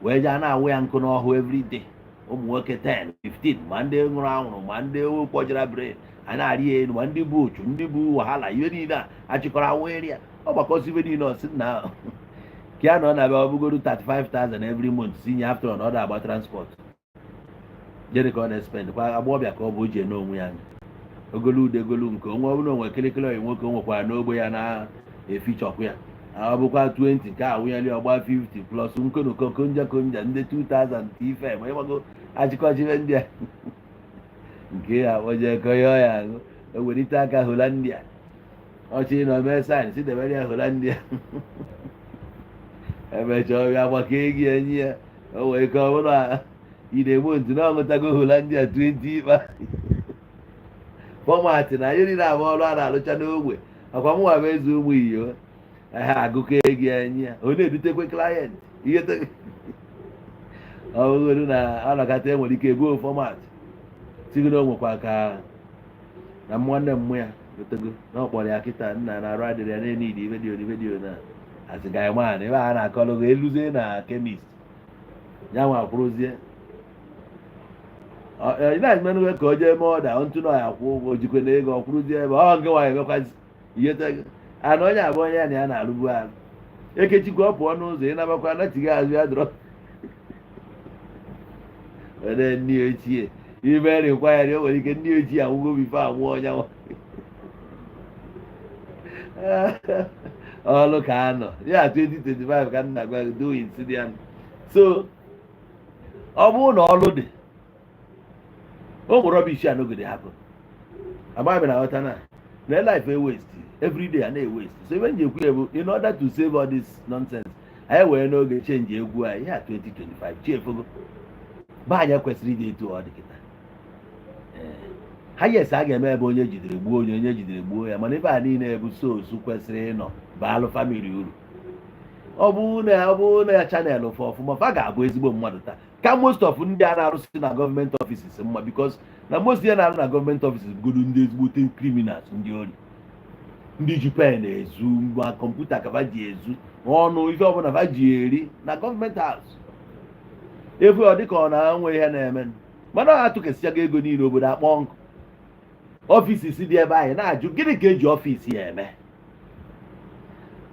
wee jee na-awụ ya nkụ n'ọhụ everyday. Ụmụ nwoke 10, 15, ma ndị ṅụrụ anwụrụ, ma ndị kpọjara brain a na-arị ya elu, ma ndị bụ ochu, ndị bụ wahala, ihe niile a achịkọrọ awụ eri ya. Ọ gbakọsi ife niile, ọsị na ka ya nọ na be ọ bụgoro 35,000 every month si nye. After all, na ọ na-agba transport gịnị ka ọ na-espend kwa agbọghọbịa ka ọ bụ o ji ene onwe ya anya. Ogolu ude egolu nke onwe ọbụla onwe kịlịkịlị oyi nwoke o nwekwara n'ogbe ya na-efichọkwu ya. Ọ bụkwa 20 nke a wụnyere ọgba 50 plus nkonoko konja konja ndị 2000 ife ma ịgbago achịkọchibe ndị a nke ya oje kọyọ ya ahụ ewelite aka Hollandia ọchị nọ mee sign si debere ya Hollandia. Emechaa ọbịa gbakọ ego enyi ya. O nwere ike ọ bụrụ na ị na-egbu ntụ na ọṅụtago Hollandia 20 ịkpa format na ihe niile abụ ọrụ a na-alụcha n'ogbe. Akwa mụnwa bụ eze ụmụ iyo ha agụkọ ego ya nye ya, ọ na-edutekwe client. Ihe ọ bụgoro na ọ nọkọta, enwere ike ebuo format sigoro na o nwekwa ka na nwanne mmụ ya gotego na ọ kpọrọ ya kịta nna na arụ adịrị ya na-enidi video video na asị ga man ebe a na-akọlụ gị eluzie na chemist ya nwa kwụrụzie na-emenwe ka o jee mee ọda ntụ na ya kwụ ụgwọ jikwe na ego ọ kwụrụzie ebe ọ nke nwaanyị emekwazi ihe tego ana onye abụ onye ya na ya na-alụbu alụ ekechikwa ọ pụọ n'ụzọ ịnabakwa anachighị azụ ya dọrọ were nne ochie ime rịkwa ya. O nwere ike nne ochie anwụgo before anwụọ onye nwa ọlụ ka anọ ya 2025 ka m na-agwa gị doing ya. So ọ bụrụ na ọlụ dị, ụmụ rubbish a no go dey happen. Amaghị m na aghọta na life e waste every day a na-e waste. So ebe m ji ekwu ya bụ, in order to save all this nonsense, anyị wee n'oge change egwu anyị ya 2025 chiefogo be anyị kwesịrị ịdị etu ọ dị kịta. Ha yes, a ga-eme ebe onye jidere gbuo onye, onye jidere gbuo ya, mana ebe a niile bụ sosu kwesịrị ịnọ baalụ family uru. Ọ bụrụ na ya channel fọ ọfụma, fa ga-abụ ezigbo mmadụ taa ka most of ndị a na-arụsị na gọọmenti offices mma, because na most ihe na-arụ na gọọmenti offices godo ndị ezigbote criminals, ndị ori, ndị ji pen ezu ma kọmputa ka fa ji ezu ọnụ ife ọbụla fa ji eri na gọọmenti house efu. Ọ dịka ọ na-anwe ihe na-eme, mana ọ atụkesịchago ego niile obodo akpọ nkụ. Office dị ebe anyị na-ajụ, gịnị ka eji office ya eme?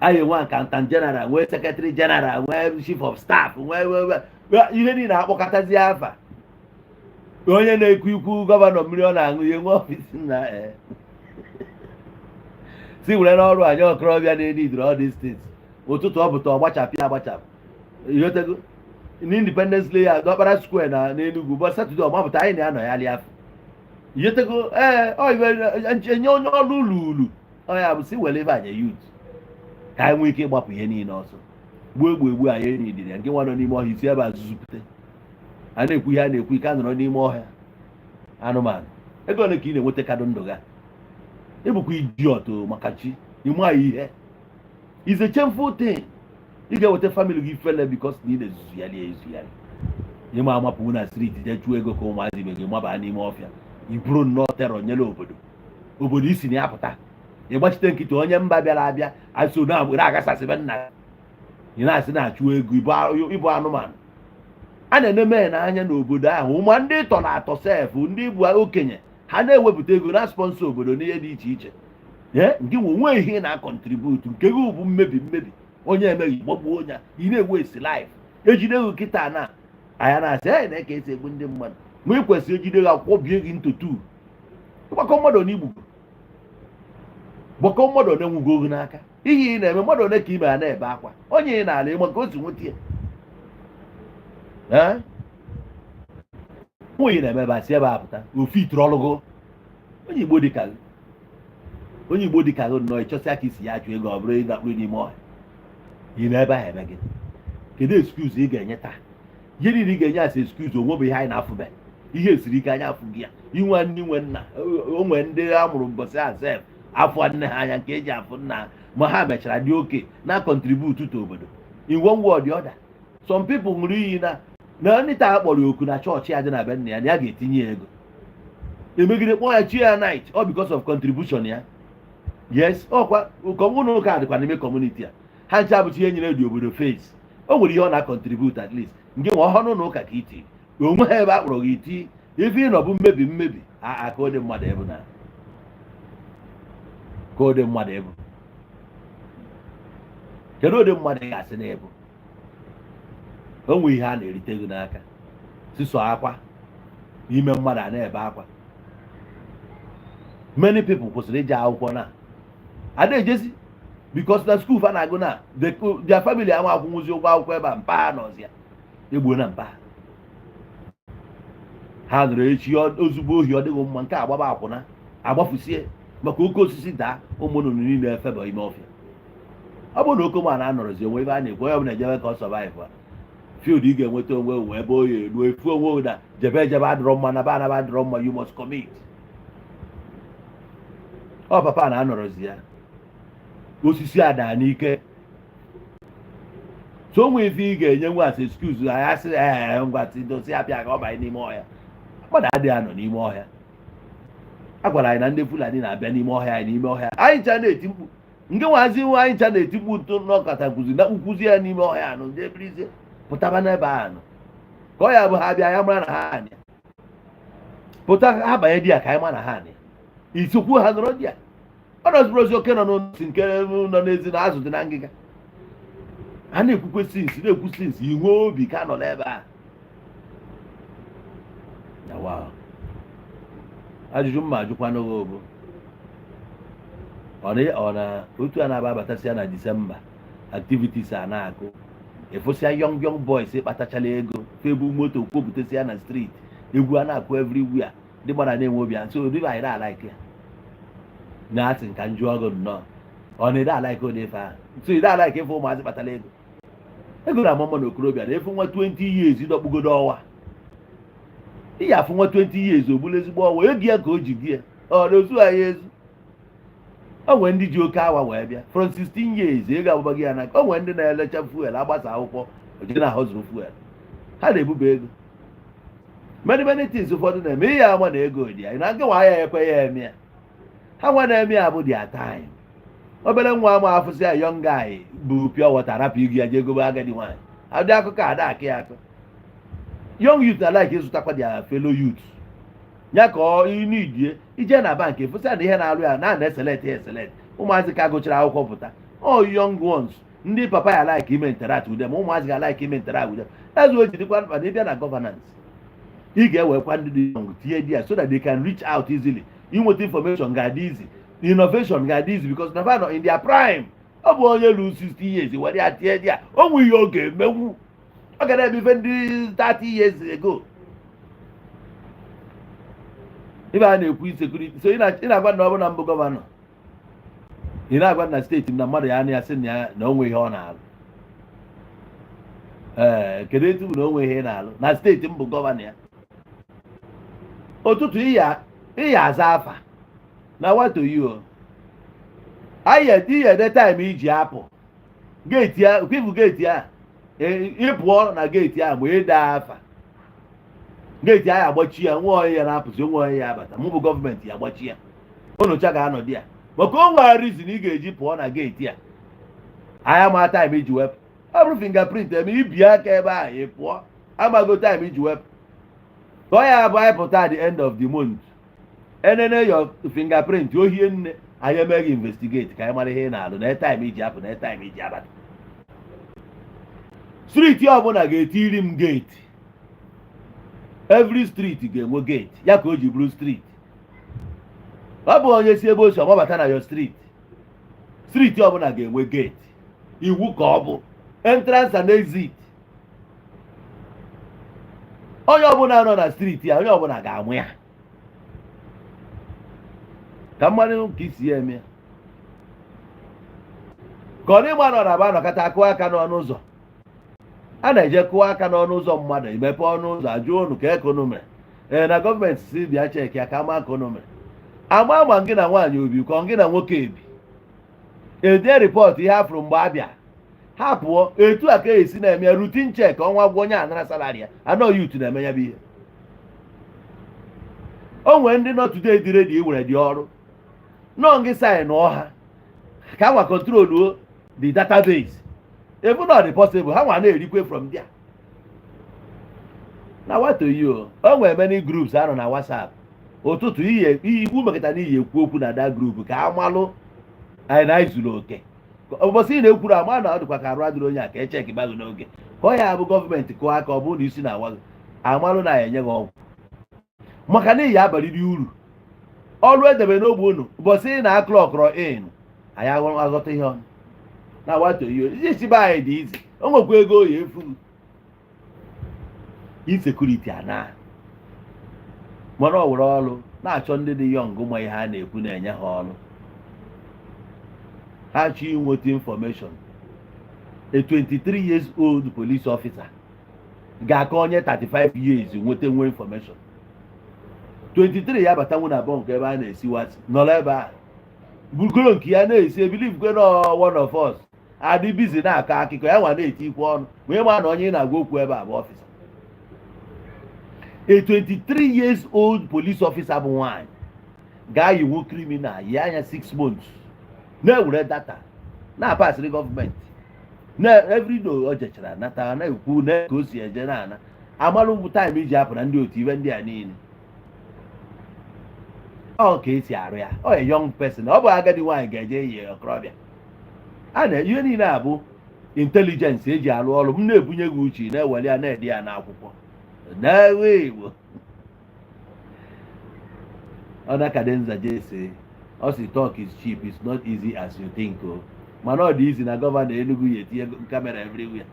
Anyị enwe accountant general, nwee secretary general, nwee chief of staff, nwee ihe niile akpọkọtazi afa onye na-ekwu ikwu governor mmiri ọ na-aṅụ ihe nwe office na si were n'ọrụ anyị okorobịa na-enidiri all these things. Ụtụtụ ọ pụta, ọ gbachapụ ya agbachapụ ihotego n'Independence Layout, Ọkpara Square na n'Enugu bụ Saturday ọ mapụta anyị na-anọ ya afọ ihotego. Ee, ọ iwe enye onye ọrụ ụlọ ulu ọ ya bụ si were ebe anyị youth ka anyị nwee ike ịgbapụ ihe niile ọsọ gbuo egbu egbu anyị enidiri ya. Nke nwa nọ n'ime ọhịa isi ebe a zuzupụte a na-ekwu ihe a na-ekwu ike a nọrọ n'ime ọhịa anụmanụ. Ego ole ka ị na-enweta kadụ ndụ ga ịbụkwa idiot maka chi ịma ihe is a shameful thing. Ị ga-eweta family gị ifele because na ị na-ezuzugharị ezugharị ịma amapụ na street jee chụọ ego ka ụmụazị ibe gị maba n'ime ọfịa iburu nnọọ terror nyere obodo. Obodo isi na ya pụta ịgbachite nkịtị, onye mba bịara abịa asị na agbere agasasịbe nna ị na-asị na-achụ ego ịbụ anụmanụ a na-eneme n'anya n'obodo ahụ. Ma ndị tọ na atọ sef, ndị bụ okenye ha na-ewepụta ego na sponsor obodo n'ihe dị iche iche. Ee, nke nwe onwe ihe na-a contribute nke gị bụ mmebi mmebi onye emeghị gbagbuo onye ị na-ewe esi life ejide gị kịta na anya na-asị ee na ka esi egbu ndị mmadụ, ma ị kwesịrị ejide gị akwụkwọ bie gị ntotu gbakọ mmadụ n'igbu gbakọ mmadụ one nwugo gị n'aka ihe ị na-eme mmadụ one ka ime ha na-ebe akwa onye ị na-ala ịma ka o si nweta ya. Ee, nwunye na-eme ebe a si ebe a pụta ofe itiri ọlụgụ onye Igbo dịka gị, onye Igbo dịka gị nnọọ ịchọsịa ka isi ya achụ ego, ọ bụrụ ịgakpuru n'ime ọhịa ị na ebe ahụ eme gị. Kedu excuse ị ga-enye taa? Ihe niile ị ga-enye asị excuse onwe bụ ihe anyị na-afụbe ihe siri ike anyị afụ gị ya inwe ndị nwe nna onwe ndị a mụrụ mbọsị a sef afọ nne ha anya nke eji afụ nna ha, ma ha mechara dị oke na contribute to obodo in one way or the other. Some people ṅụrụ iyi na ndị taa kpọrọ ya oku na chọọchị ya dị na be nna ya na ya ga-etinye ya ego emegide kpọọ ya chi ya night all because of contribution ya. Yes, ọkwa ụlọ ụka dịkwa n'ime community a ha nche abụcha ihe nyere dị obodo face. O nwere ihe ọ na-contribute at least. Nke nwe ọhụrụ na ụka ka iti onwe ha ebe a kpọrọ gị iti ife ịnọ bụ mmebi mmebi a ka ụdị mmadụ ebu na ka ụdị mmadụ ebu. Kedu ụdị mmadụ ị ga-asị na ebu o nwe ihe a na-erite gị n'aka siso akwa n'ime mmadụ a na-ebe akwa? Many people kwụsịrị ije akwụkwọ na ada ejezi because na school fa na-agụ na their family ama akwụnwụzi ụgwọ akwụkwọ ebe a mpa ha nọzi ya egbuo na mpa ha nụrụ echi ozugbo ohi ọ dịghị mma nke agbaba akwụna agbafusie maka oke osisi daa ụmụ nnụnụ niile efeba ime ọfịa. Ọ bụrụ na okomana anọrọzi onwe ebe a na-ekwu onye ọbụla ejebe ka ọ survive. Field ị ga-enweta onwe wee ebe oyi elu efu onwe na jebe ejebe adịrọ mma, naba anaba adịrọ mma. You must commit. Ọ papa na-anọrọzi ya osisi ada n'ike. So onwe ife ị ga-enye nwa as excuse. Anyị asị ee, ngwa dosi apịa ka ọ banye n'ime ọhịa. Mmadụ adịghị anọ n'ime ọhịa. A gwara anyị na ndị Fulani na-abịa n'ime ọhịa anyị, n'ime ọhịa anyị ncha na-eti mkpu nke nwazi nwa anyị ncha na-eti mkpu ntụ n'ọkata kwuzi na mkpukwuzi ya n'ime ọhịa anụ ndị ebirizie pụtaba n'ebe ahụ nọ ka ọ ya bụ ha bịa ya mara na ha anị pụta, ha banye di ya ka anyị ma na ha anị isokwu ha nọrọ di ya. Ọ nọzibụrụ ozi oke nọ n'osi nke nọ n'ezi na azụ dị na ngịga. Ha na-ekwukwe since, na-ekwu since inwe obi ka nọ n'ebe a na wow. Ajụjụ mma ajụkwanụ gị bụ, ọ na otu a na-aba abatasịa na Disemba, activities a na-akụ, efosịa young young boys kpatachala ego febu moto kwopụtasịa na street, egwu a na-akụ everywhere, ndị mmadụ na-enwe obi. So ụdị anyị na-alike ya na-asị nka njụ ọgụ nnọọ. Ọ na-ede alike ụdị ife ahụ. So ide alike ife ụmụazị kpatara ego, ego na amama na okorobịa na-efu nwa 20 years dọkpugodo ọwa. Ị ya afụ nwa 20 years ogbulu ezigbo ọwa ego ya ka o ji gị ya. Ọ na-ozu anyị ezu. O nwere ndị ji oke awa wee bịa from 16 years, ego agbụgba ya n'aka. O nwere ndị na-elecha fuel, agbasa akwụkwọ oje na ahọzụrụ fuel, ha na-ebuba ego. Many many things ụfọdụ na-eme ihe ama na ego dị ya na nke nwa ya ekwe ya eme ya. Ha nwa na-eme ya bụ their time. Obere nwa ama afụsị ya, young guy bụ pure water, rapụ igi ya jee gobe agadi nwaanyị. Adị akụkọ ada akị ya akụ. Young youth na like ịzụtakwa their fellow youth ya ka ọ inidie ije na bank efụsị na ihe na-arụ ya na na-eselect ya eselect. Ụmụazị ka gụchara akwụkwọ pụta, all young ones, ndị papa ya like ime interact with them. Ụmụazị ga like ime interact with them. Eze o jidikwa mkpa na ịbịa na governance, ị ga-ewekwa ndị dị young tinye di ya so that they can reach out easily. Inweta information ga-adị easy, innovation ga-adị easy, because na fa nọ in their prime. Ọ bụ onye lu 60 years were ya tinye di ya, o nwe ihe ọ ga-emenwu. Ọ ga na-eme ife ndị 30 years ago. Ibe a na-ekwu insecurity, so ị na-agwa na ọ bụ na mbụ governor, ị na-agwa na steeti m na mmadụ ya na ya sị na ya na o nwe ihe ọ na-alụ. Ee, kedu etu bụ na o nwe ihe ị na-alụ na steeti m bụ governor ya? Ụtụtụ ịya aza afa na wato you anyị ihe ede time iji apụ gate ya, kwifu gate a, ị pụọ na gate a ma ịda afa gate ahụ agbachi ya. Nwa onye ya na-apụzi, nwa onye ya abata, mụ bụ gọọmenti ya agbachi ya. Unu cha ga-anọdụ ya maka o nwere reason ị ga-eji pụọ na gate a. Anya ma time iji wepụ, ọ bụrụ fingerprint eme ibi aka ebe ahụ ị pụọ, amago time iji wepụ ka ọ ya bụ anyị pụta at the end of the month, enene your fingerprint ohie nne. Anyị emeghị investigate ka anyị mara ihe ị na-alụ na time iji apụ na time iji abata. Street ọbụla ga-etiri m gate. Every street ga-enwe gate ya ka o ji bụrụ street. Ọ bụ onye si ebe o si ọgbabata na your street. Street ọbụla ga-enwe gate, iwu ka ọ bụ, entrance and exit. Onye ọbụla nọ na street ya, onye ọbụla ga-amụ ya ka mmadụ ka isi ya eme ya. Ka ọ n'ịgba nọ na aba anọkọta akụ aka n'ọnụ ụzọ, a na-eje kụọ aka n'ọnụ ụzọ mmadụ, emepe ọnụ ụzọ, ajụọ unu ka ekonu mere. Ee, na gọọmenti si bịa check ya ka ama ka unu mere. Ama ma gị na nwaanyị obi ka ọ gị na nwoke ebi, ede report ihe afụrụ mgbe abịa ha pụọ. Etu a ka esi na-eme routine check ọnwa gwụ, onye anara salary ya anọ. Youth na-eme ya bụ ihe. O nwere ndị nọ today dị ready iwere dị ọrụ nọ gị sign ha ka nwa control the database ebu na ọ dị possible ha nwa na-erikwe from there na what to you. O nwere many groups anọ na WhatsApp. Ụtụtụ ihe ikwu mekọta na iyi ekwu okwu na that group ka amalụ anyị na anyị zuru oke. Ụbọchị ị na-ekwuru ama na ọ dịkwa ka arụ adịrị onye a ka echeki bagụ n'oge ka ọ ya bụ gọọmenti kụọ aka. Ọ bụrụ na isi na-awa gị, amalụ na ya enye gị ọgwụ maka na iyi abalịrị uru ọrụ edebe n'ogbe unu. Ụbọchị ị na-aclockrọ in, anyị aghọta ihe ọnụ na wato ihe isi chibe anyị dị izi. O nwekwa ego oyi efu insecurity ana, mana ọ were ọrụ na-achọ ndị dị young ma ihe a na-ekwu na-enye ha ọrụ ha chọọ inweta information. A 23 years old police officer Ga-aka onye 35 years nweta nwe information. 23 ya batanwu na bunk ebe a na-esiwasị, nọrọ ebe a bugoro nke ya na-esi, ebelieve kwe na one of us adị busy na-akọ akụkọ ya nwa na-eti ikwu ọnụ ma ịma na onye ị na-agwa okwu ebe a bụ officer. A 23 years old police officer bụ nwaanyị ga-ayiwu criminal yi anya 6 months, na-ewere data na-apasịrị gọọmenti na everyday. O jechara nata, na-ekwu na ka o si eje na-ana amalụ bụ time iji apụ na ndị otu ibe ndị a niile. Ọ ka esi arụ ya. Ọ a young person, ọ bụ agadi nwaanyị ga-eje yi okorobịa a na ihe niile a bụ intelligence eji arụ ọrụ. M na-ebunye gị uche, na-ewere ya na-ede ya n'akwụkwọ na-ewe Igbo. Ọ cadenza jese, ọ si, "Talk is cheap, it's not easy as you think." O mana ọ dị easy na governor Enugu ya etinye camera everywhere.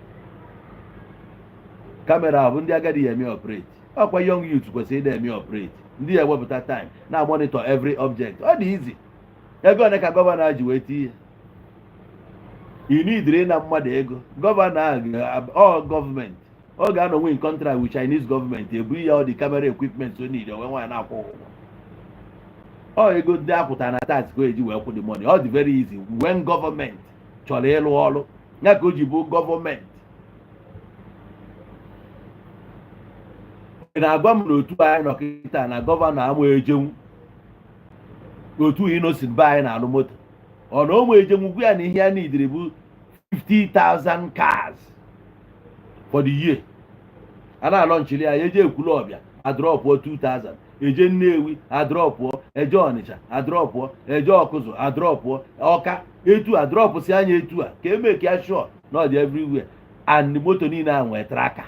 Camera bụ ndị agadi ya eme operate. Ọkwa young youth kwesịrị ịda eme operate, ndị ya ewepụta time na monitor every object. Ọ dị easy. Ego ole ka governor ji wee tinye? You need na mmadụ ego. Governor ahụ, ọ gọọmenti, ọ ga-anọ nwee contract with Chinese gọọmenti, ebu ya ọ dị camera equipment o need, onwe nwaanyị na-akwụ ụgwọ. Ọ ego ndị akwụta na tax ka o eji wee kwụ the money. Ọ dị very easy when gọọmenti chọrọ ịrụ ọrụ ya, ka o ji bụ gọọmenti. Ị na-agwa m na otu anyị nọ kịta na governor ama ejenwu otu Innoson be anyị na-alụ moto, ọ na ụmụ ejenwu gwa ya na ihe ya nidiri bụ 50,000 cars for the year. A na-alọ nchili ya, eje Ekwulọbịa, adropụọ 2000, eje Nnewi, adropụọ, eje Ọnịcha, adropụọ, eje Ọkụzụ, adropụọ, Ọka etu a drop si anya etu a ka eme ka ya sure na ọ dị everywhere. And moto niile a nwee tracker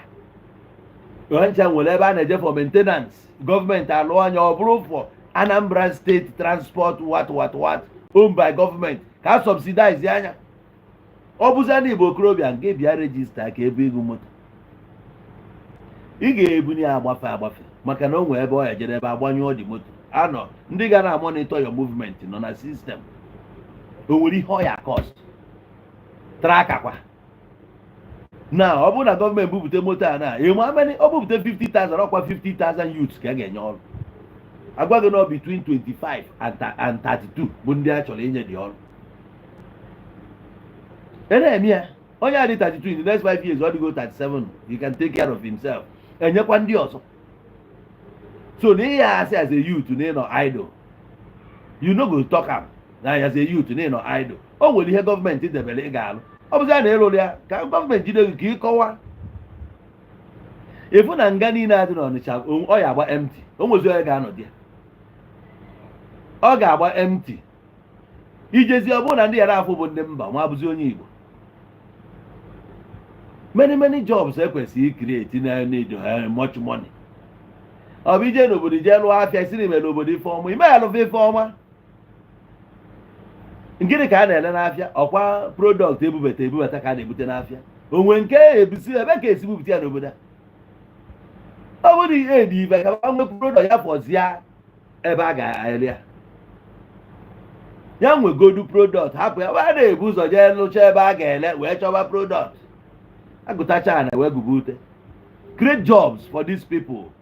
ncha, nwere ebe a na-eje for maintenance. Gọọmenti alụ anya, ọ bụrụ for Anambra State Transport, what what what, owned by gọọmenti, ka a subsidize anya. Ọ bụzia na Igbo okorobịa nke bịa register ka ebe ego moto ị ga-ebunye ya agbafe agbafe, maka na o nwee ebe ọ ya jere ebe agbanyụọ dị moto anọ, ndị ga na monitor your movement nọ na system. O nwere ihe ọ ya cost tracker kwa na ọ bụrụ na gọọmenti bupute moto a na emu amani, ọ bupute 50,000, ọkwa 50,000 youths ka a ga-enye ọrụ. Agwa gị na ọ between 25 and 32 bụ ndị a chọrọ inye dị ọrụ. E na-eme ya, onye a dị 32, in the next 5 years ọ dịgo 37, he can take care of himself. Enyekwa ndị ọzọ. So na ihe asị as a youth na ịnọ idle, you no go talk am na as a youth na ịnọ idle. O nwere ihe gọọmenti debere ị ga-alụ. Ọ bụzi ya na ịlụrụ ya ka gọọmenti jide gị ka ị kọwa ịfụ na nga niile adị n'Ọnịcha, ọ ya agba empty. O nwezi onye ga-anọ dị ya, ọ ga-agba empty. Ijezi, ọ bụrụ na ndị yara afọ bụ ndị mba ma abụzi onye Igbo, many many jobs ekwesịghị create na need much money. Ọ bụ ije n'obodo jee lụọ afịa, isi n'ime n'obodo ife ọma, ime ya lụfa ife ọma. Gịnị ka a na-ele n'afịa? Ọkwa product ebubata ebubata ka a na-ebute n'afịa. Onwe nke ebusi ebe ka esi bupụta ya n'obodo a. Ọ bụrụ ihe dị ife ka ha nwee product ya fọzia ebe a ga-ele ya, ya nwegodu product, hapụ ya. A na-ebu ụzọ jee lụcha ebe a ga-ele wee chọba product, agụtacha na wee gụba ute. Create jobs for these people.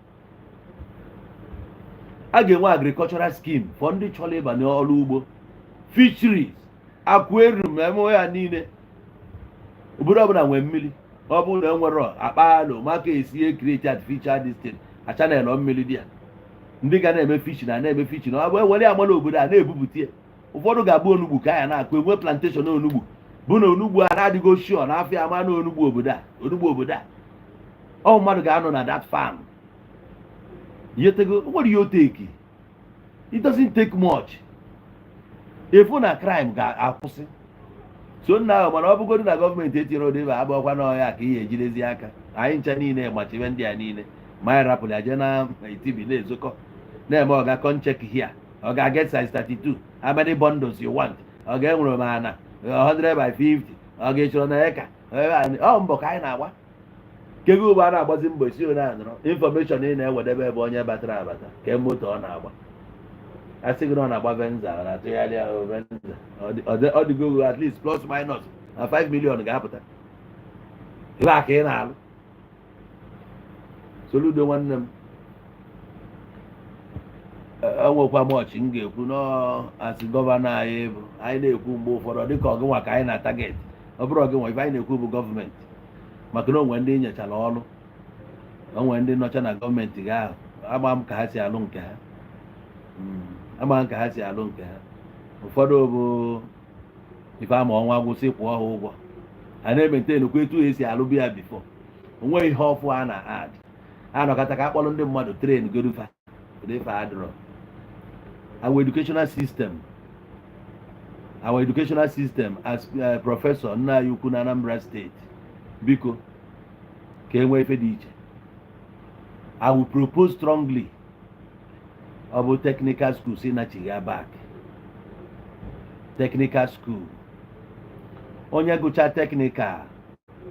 A ga-enwe agricultural scheme for ndị chọrọ ịba n'ọrụ ugbo, fisheries, aquarium, eme ya niile. Obodo ọbụla nwee mmiri. Ọ bụrụ na enwere akpa alụ maka esi create artificial distance, a channel mmiri dị ya, ndị ga na-eme fishing na na-eme fishing. Ọ bụ ewere amala obodo a na-ebupụta ya. Ụfọdụ ga-abụ onugbu ka ya na-akụ, enwe plantation onugbu, bụ na onugbu a na-adịgo sure n'afọ ama na onugbu obodo a, onugbu obodo a, ọ mmadụ ga-anọ na that farm yetego. Nwere ihe o take, it doesn't take much. Efu na crime ga-akwụsị. So nna ahụ, mana ọ bụgodu na gọọmenti etinyere ụdị ebe abụọkwa n'ọhịa ka ihe ejidezi aka anyị ncha niile machibe ndị a niile, ma anyị rapụrụ ya jee na etibi na-ezokọ na-eme. Ọga, come check here. Ọ ga-get size 32. How many bundles you want? Ọ ga-enwere m ana 100 by 50. Ọ ga-echọrọ na eka. Ọ mbọ ka anyị na-agba kego ugbo a na-agbazi mbọ si onye anọrọ information ị na-ewedebe ebe onye batara abata ka moto ọ na-agba. A sị gị na ọ na-agba Venza, ọ na-atụgharị ahụ Venza, ọ dịgo at least plus minus na 5 million ga-apụta ebe a ka ị na-alụ. Soludo nwanne m, enwekwa m ọchị m ga-ekwu n'asị governor anyị bụ anyị na-ekwu mgbe ụfọdụ, ọ dịka ọgịnwa ka anyị na target. Ọ bụrụ ọgịnwa, ife anyị na-ekwu bụ gọọmenti, maka na onwe ndị nyechara ọrụ, onwe ndị nọcha na gọọmenti gị ahụ. Ama m ka ha si alụ nke ha. Ama m ka ha si alụ nke ha. Ụfọdụ bụ ife ama ọnwa gwụsị, kwụọ ha ụgwọ, ha na-emaintainukwa etu esi alụ ya before. Onweghị ihe ọfụ a na-add. A nọkọta ka akpọrọ ndị mmadụ train godufa ụdị ife adịrọ. Our educational system, as professor nna anyị ukwu na Anambra Steeti, biko, ka e nwee ife dị iche. I will propose strongly, ọ bụ technical school si nachigha back. Technical school, onye gụcha technical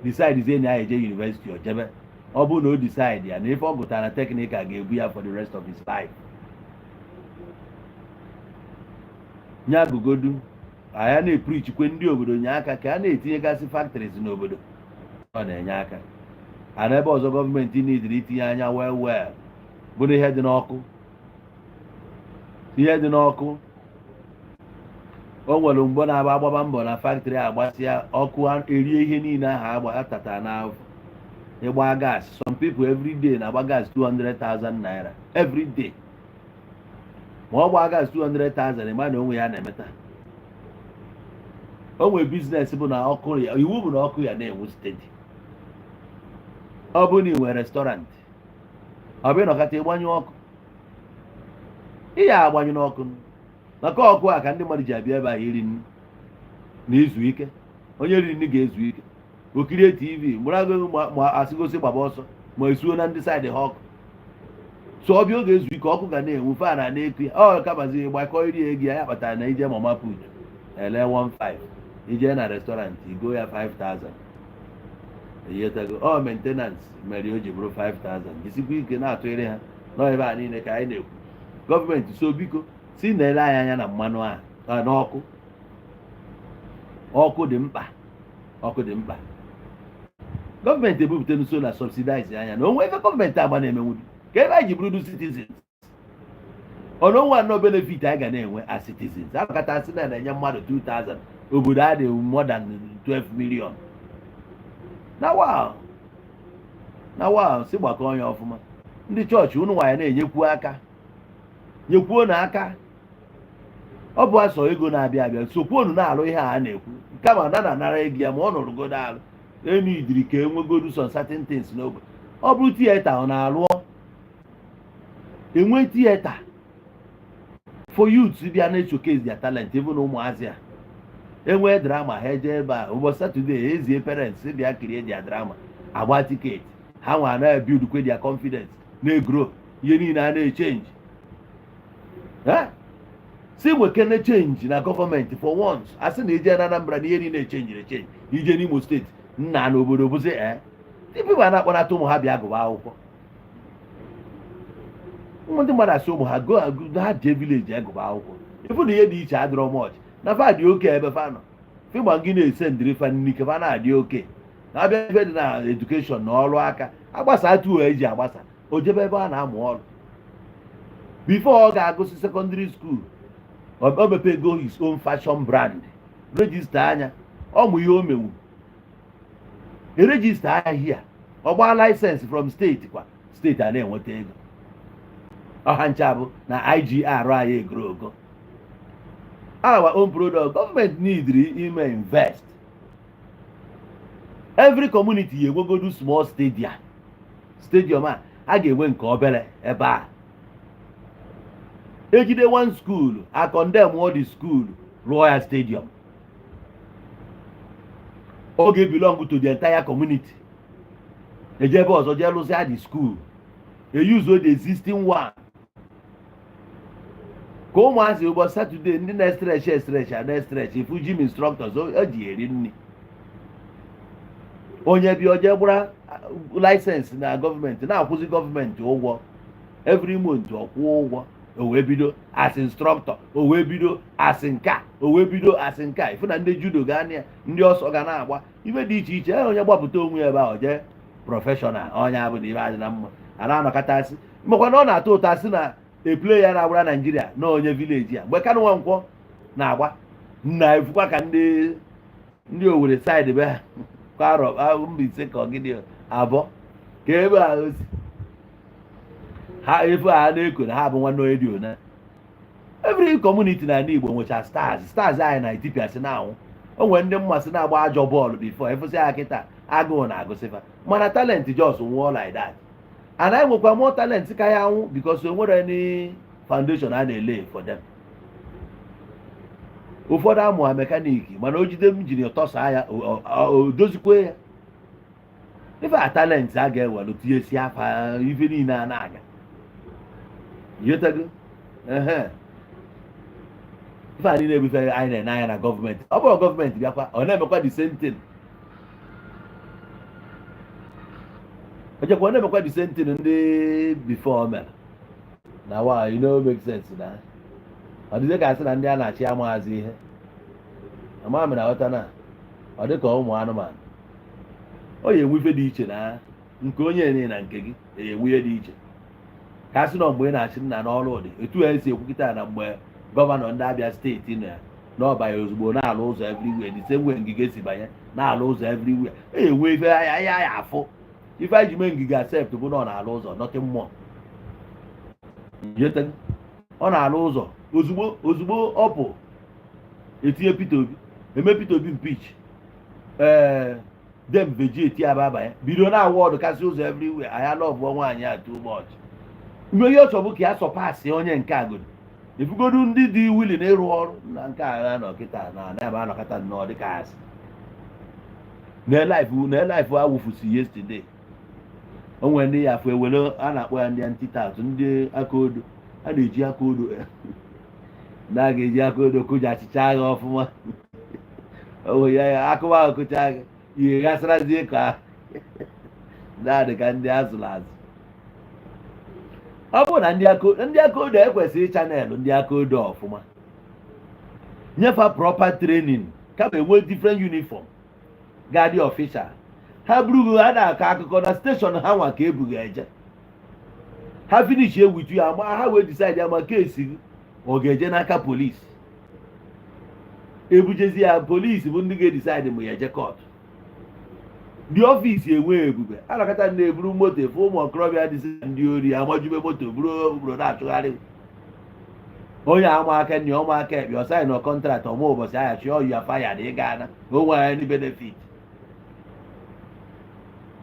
decide zie na ya eje university, o jebe. Ọ bụrụ na o decide ya na ife ọ gụtara na technical ga-ebu ya for the rest of his life, nya gụgodu. Anya na-epreachikwe ndị obodo nye aka ka a na-etinyegasị factories n'obodo, ọ na-enye aka. Ana ebe ọzọ gọọmenti nidiri itinye anya well well bụ na ihe dị n'ọkụ, ihe dị n'ọkụ. O nwere mgbe na-agba agbaba mbọ na factory agbasịa ọkụ, erie ihe niile ahụ agba atata n'afọ. Ịgba gas, some people every day na-agba gas 200,000 naira every day. Ma ọ gbaa gas 200,000, ịma na onwe ya na-emeta. O nwere business bụ na ọkụ ya, iwu bụ na ọkụ ya na-enwu steady. Ọ bụrụ na ị nwere restaurant, ọ bụ ịnọkọta ịgbanyụ ọkụ, ị ya agbanyụ n'ọkụ, maka ọkụ a ka ndị mmadụ ji abịa ebe a iri nri na izu ike. Onye riri nri ga-ezu ike, okirie TV mụrụ agụghị ma asịgosi gbaba ọsọ ma esuo na ndị side ha ọkụ. So ọ bịa, oge ezu ike, ọkụ ga na-enwu, fan a na-eku ya. Ọ kamazi gbakọ iri ego ya. Ya kpatara na ije mama put ele 15, ije na restaurant igo ya 5000. Eyetago ọ maintenance mere o ji bụrụ 5000. Jisikwa ike na-atụnyere ha nọ ebe a niile ka anyị na-ekwu gọọmenti. So biko, si na-ele anyị anya na mmanụ a n'ọkụ. Ọkụ dị mkpa, ọkụ dị mkpa. Gọọmenti ebupụta solar, subsidize anya na onwe ife gọọmenti agba na-emenwudu ka ebe anyị ji bụrụ citizens ọnụ onwe anọ benefit anyị ga na-enwe as citizens. Akọkata asị na na-enye mmadụ 2000, obodo a dị more than 12 million. Na wow, na wow, si gbakọọ ya ọfụma. Ndị chọọchị unu nwaanyị na-enyekwu aka, nyekwuo na aka. Ọ bụ asọ ego na-abịa abịa, sokwuonu na-alụ ihe a na-ekwu, kama na na-anara ego ya. Ma ọ nụrụgodo alụ enu idiri ka enwegodu some certain things n'ogbe. Ọ bụrụ theatre, ọ na-alụọ enwe theatre for youths bịa na showcase their talent. Even ụmụazị a enwee drama, ha eje ebe a ụbọchị Saturday, ezie parents bịa kirie their drama, agba ticket. Ha nwa na build kwe their confidence, na-egrow. Ihe niile a na-echange, si nwekene change na gọọmenti for once. A sị na ije na Anambra na ihe niile echangeri echange, ije n'Imo Steeti nna na obodo bụzi ee people a na-akpọnata ụmụ ha bịa gụba akwụkwọ. Ụmụ ndị mmadụ asị ụmụ ha go ha jee village egụba akwụkwọ, ịfụ na ihe dị iche adịrọ much na fa dị oke ebe fa nọ. Fịgba gị na-ese ndịrị fa nni ka fa na-adị oke na-abịa. Ife dị na education na ọrụ aka agbasa tu eji agbasa o jebe ebe a na-amụ ọrụ. Before ọ ga-agụsị secondary school, o mepego his own fashion brand, register anya ọmụ ihe o menwu, eregister anya hia, ọ gbaa license from steeti kwa steeti, a na-enweta ego. Ọha ncha bụ na IGR anyị egoro ogo. Our own product, gọọmenti need ime invest. Every community enwegodu small stadium. Stadium a ga-enwe nke obere ebe a ejide one school, a condemn all the school, rụọ ya stadium. Ọ ga-belong to the entire community. Eje ebe ọzọ jee lụsịa the school, use the existing one ka ụmụazị ụbọchị Saturday, ndị na-estretch estretch a na-estretch. Ifu gym instructors o ji eri nri. Onye bịa oje gbara license na gọọmenti, na-akwụzi gọọmenti ụgwọ every month. Ọ kwụọ ụgwọ, o wee bido as instructor, o wee bido as nka, o wee bido as nka. Ifu na ndị judo ga ya, ndị ọsọ ga na-agba ife dị iche iche. Onye gbapụta onwe ya ebe ahụ jee professional, onye abụ na ibe adị na mma. A na-anọkọtasị makwa na ọ na-atọ ụtọ asị na a player na-agbara Naijiria na onye village a. Mgbe Kanu Nwankwọ na-agba na efukwa ka ndị Owerri side be ha kwarọ Mbaise ka ọgịdị abụọ ka ebe a osi ha efu ha na-eko na ha bụ nwanne onye dị ona. Every community na Igbo nwecha stars. Stars anyị na Ethiopia si na-anwụ. O nwere ndị mmasị na-agba ajọ bọọlụ before efụsị ya kịta agụụ na-agụsịfa, mana talent just nwụọ like that. And anyị nwekwa more talent ka ya anwụ because o nwere any foundation a na-ele for them. Ụfọdụ amụ ha mechanic, mana o jide m jiri tọsaa ya, o dozikwe ya. Ife a talent a ga-ewelu tinyesi afa ife niile a na-aga yotego. Ehe, ife a niile ebufe anyị na-ene anya na gọọmenti. Ọ bụrụ gọọmenti bịakwa, ọ na-emekwa the same thing. O jekwa ọ na-emekwa the same thing ndị before o mere na wa. You know, make sense na ọ dịzie ka asị na ndị a na-achị amaghazi ihe ama m na aghọta na ọ dị ka ụmụ anụmanụ. Ọ ya enwe ife dị iche na nke onye enye na nke gị enwe ihe dị iche. Ka a sị na mgbe ị na-achị nna n'ọrụ dị etu a esi ekwukịta na mgbe gọvanọ ndị Abịa steeti nọ ya na ọbanye ozugbo na-alụ ụzọ everywhere, the same way Ngige si banye na-alụ ụzọ everywhere, e enwe ife ya ya afụ. Ife anyị ji mee Ngige accept bụ na ọ na-alụ ụzọ, nothing more. Ọ na-alụ ụzọ ozugbo ozugbo ọ pụ, etinye Peter Obi, eme Peter Obi impeach, ee, dem veji eti aba abanye bido na awọdụ kasị ụzọ everywhere. Anyị alọvụọ nwaanyị a too much. Mgbe ihe ọ chọrọ bụ ka ya surpass onye nke agodo efugodu ndị dị willing na ịrụ ọrụ na nke agha nọ kịta na na anọkọta nnọọ dịka asị na life na life awụfusi yesterday. O nwere ndị ya afọ ewere a na-akpọ ya ndị anti-tout, ndị aka odo. A na-eji aka odo na a ga-eji aka odo kụja achịcha agha ọfụma. O ya ya akụwa ahụ kụcha agha ihe ghasarazie ka na-adị ka ndị azụrụ azụ. Ọ bụrụ na ndị aka odo ekwesịrị channel ndị aka odo ọfụma, nyefa proper training, kama enwe different uniform ga-adị official. Ha burugo ha na-akọ akụkọ na station ha nwa ka ebughị eje, ha finish ewutu ya ma ha wee decide ya ma kesi gị ọ ga-eje n'aka polisi, ebujezi ya polisi bụ ndị ga-edecide ma ya eje court. Dị office enwe ebube anakọta na-eburu moto efe ụmụ okorobịa dịsị ndị ori amajube moto buru buru na-achụgharị onye ama aka nni ọma aka ekpe ọsaghị na contract ọma ụbọchị aghachi ọyụ ya faya na ịga na onwe anyị ndị benefit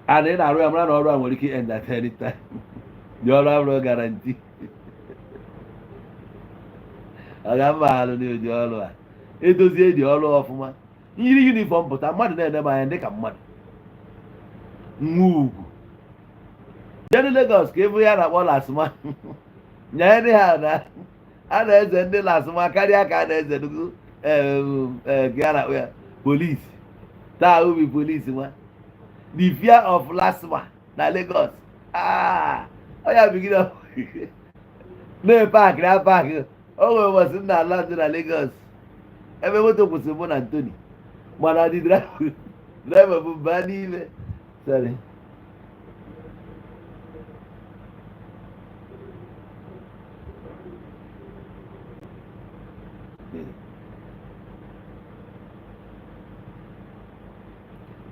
a na ị na-arụ ya mara na ọrụ a nwere ike end at any time. Dị ọrụ abụrụ guarantee ọ ga mma alụ n'ụdị ọrụ a edozie dị ọrụ ọfụma, yiri uniform pụta, mmadụ na-ene m anya dịka mmadụ nwa ugwu. Jenu Lagos ka ịbụ ya na-akpọ LASTMA nyanye ndị ha na a na-eze ndị LASTMA karịa ka a na-eze nnukwu ka a na-akpọ ya polisi taa ubi polisi nwa. The fear of LASTMA na Lagos, ah, ọ ya bigide na-epaakị na paakị. O nwere ụbọchị m na-ala ndụ na Lagos ebe moto kwụsịrị mụ na Antoni, mana the driver bụ baa n'ime. Sorry,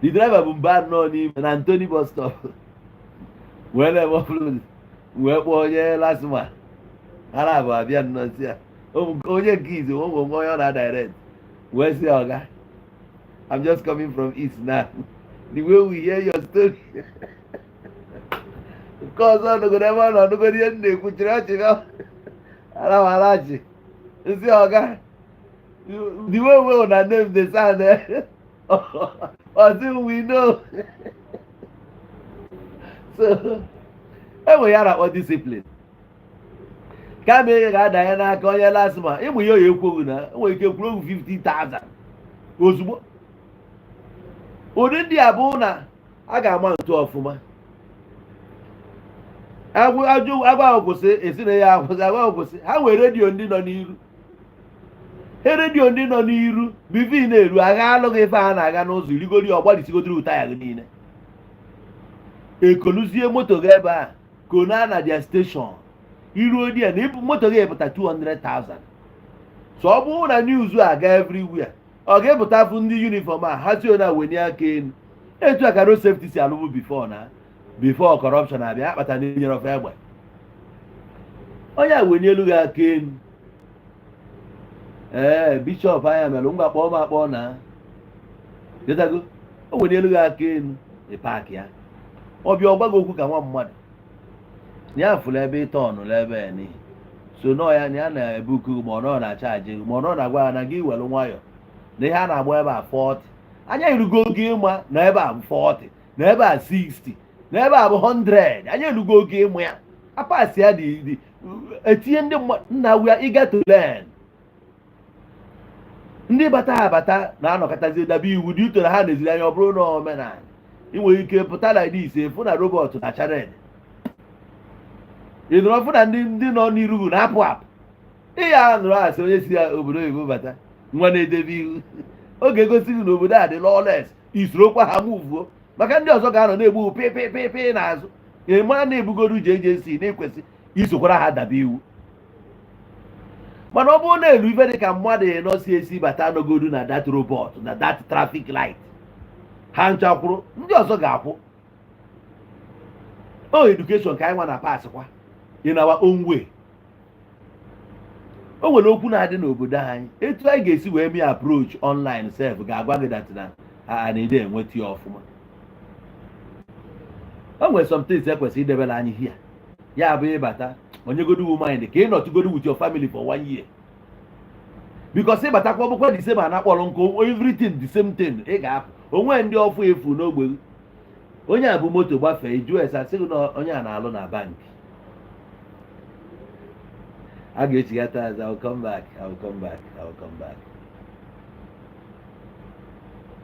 the driver bụ mba nọ n'ime na Antoni bus stop wee na-eme offload, wee kpọọ onye LASTMA ha na-abụ abịa nnọọ si ya onye nke izu ụmụ onye ọ na direct wee sị, "Ọga, I'm just coming from east now. The way we hear your story." Nke ọzọ nọgoro ebe ọ nọ nụgoro ihe m na-ekwu, chịrị ọchị bịa ara achị nsị, "Ọga, the way wey una name dey sound eh." Ọ sị, "We know." So enwe ya na-akpọ discipline kama ị ga-adanye n'aka onye LASTMA ịmụ ihe oyi ekwughị na enwere ike kwuru okwu 50,000 ozugbo. Ụdị ndị a bụ na a ga-ama ntu ọfụma. Agwụ ajụ agwa ahụ kwụsị esi na ya akwụsị agwa ahụ kwụsị. Ha nwere redio ndị nọ n'iru he, redio ndị nọ n'iru bivi na-eru agha alụghị ife a na-aga n'ụzọ irigori ọgbalisigodiri ụta ya gị niile ekoluzie moto gị ebe a. Kona na their station, iruo di ya na ibu moto gị pụta 200,000. So ọ bụrụ na news a aga everywhere, ọ ga-epụta fụ ndị uniform a ha si na wenye aka elu. Etu a ka road safety si alụbụ before na before corruption abịa akpata na enyere ofe egbe. Onye a wenye elu gị aka elu. Ee, bishọp anya mere ngwa, kpọọ m akpọ na getago. O wenye elu gị aka elu, ị park ya, ọ bịa ọgwa gị okwu ka nwa mmadụ na ya fụrụ ebe ịta ọnụlụ ebe ya n'ihi so nọọ ya na ya na-ebuku, ma ọ nọ na-achaji, ma ọ nọ na-agwa ya na gị were nwayọ na ihe a na-agba ebe a 40. Anya erugo oge ịma na ebe a bụ 40, na ebe a 60, na ebe a bụ 100. Anya erugo oge ịmụ ya apasị ya dị dị etinye ndị mmadụ nna. We are eager to learn. Ndị bata abata na-anọkọtazi dabe iwu dị uto na ha na-eziri anya. Ọ bụrụ na omenala ị nwere ike pụta like this, efu na robot na channel ị nụrụ ọfụ na ndị nọ n'iru na-apụ apụ. Ị ya nụrụ asị onye si obodo oyibo bata nwa na-edebe ihu oge egosi gị na obodo a dị lawless. Isorokwa ha muvuo, maka ndị ọzọ ga-anọ na-egbu pịpịpịpị n'azụ. Ị na-ebugoro JJC na-ekwesị isokwara ha dabe iwu. Mana ọ bụrụ na elu ife dị ka mmadụ ịnọ si esi bata nọgodu na that robot na that traffic light, ha nchakwuru, ndị ọzọ ga-akwụ. O education ka anyị nwa na pass kwa in our own way. O nwere okwu na-adị n'obodo anyị, etu anyị ga-esi wee mee approach online sef ga-agwa gị that na a na-ede enweta ya ọfụma. O nwere some things ekwesịrị idebere anyị here. Ya bụ ịbata onyegodu wu mind ka ị nọtụgodu with your family for one year, because ịbatakwa ọbụkwa the same, anakpọrọ nkụ, everything the same thing. Ị ga-apụ onwe ndị ọfụ efu n'ogbe gị. Onye a bụ moto gbafee jụọ ese, asị gị na onye a na-alụ na bank. A ga-echighata azụ. I will come back, I will come back, I will come back.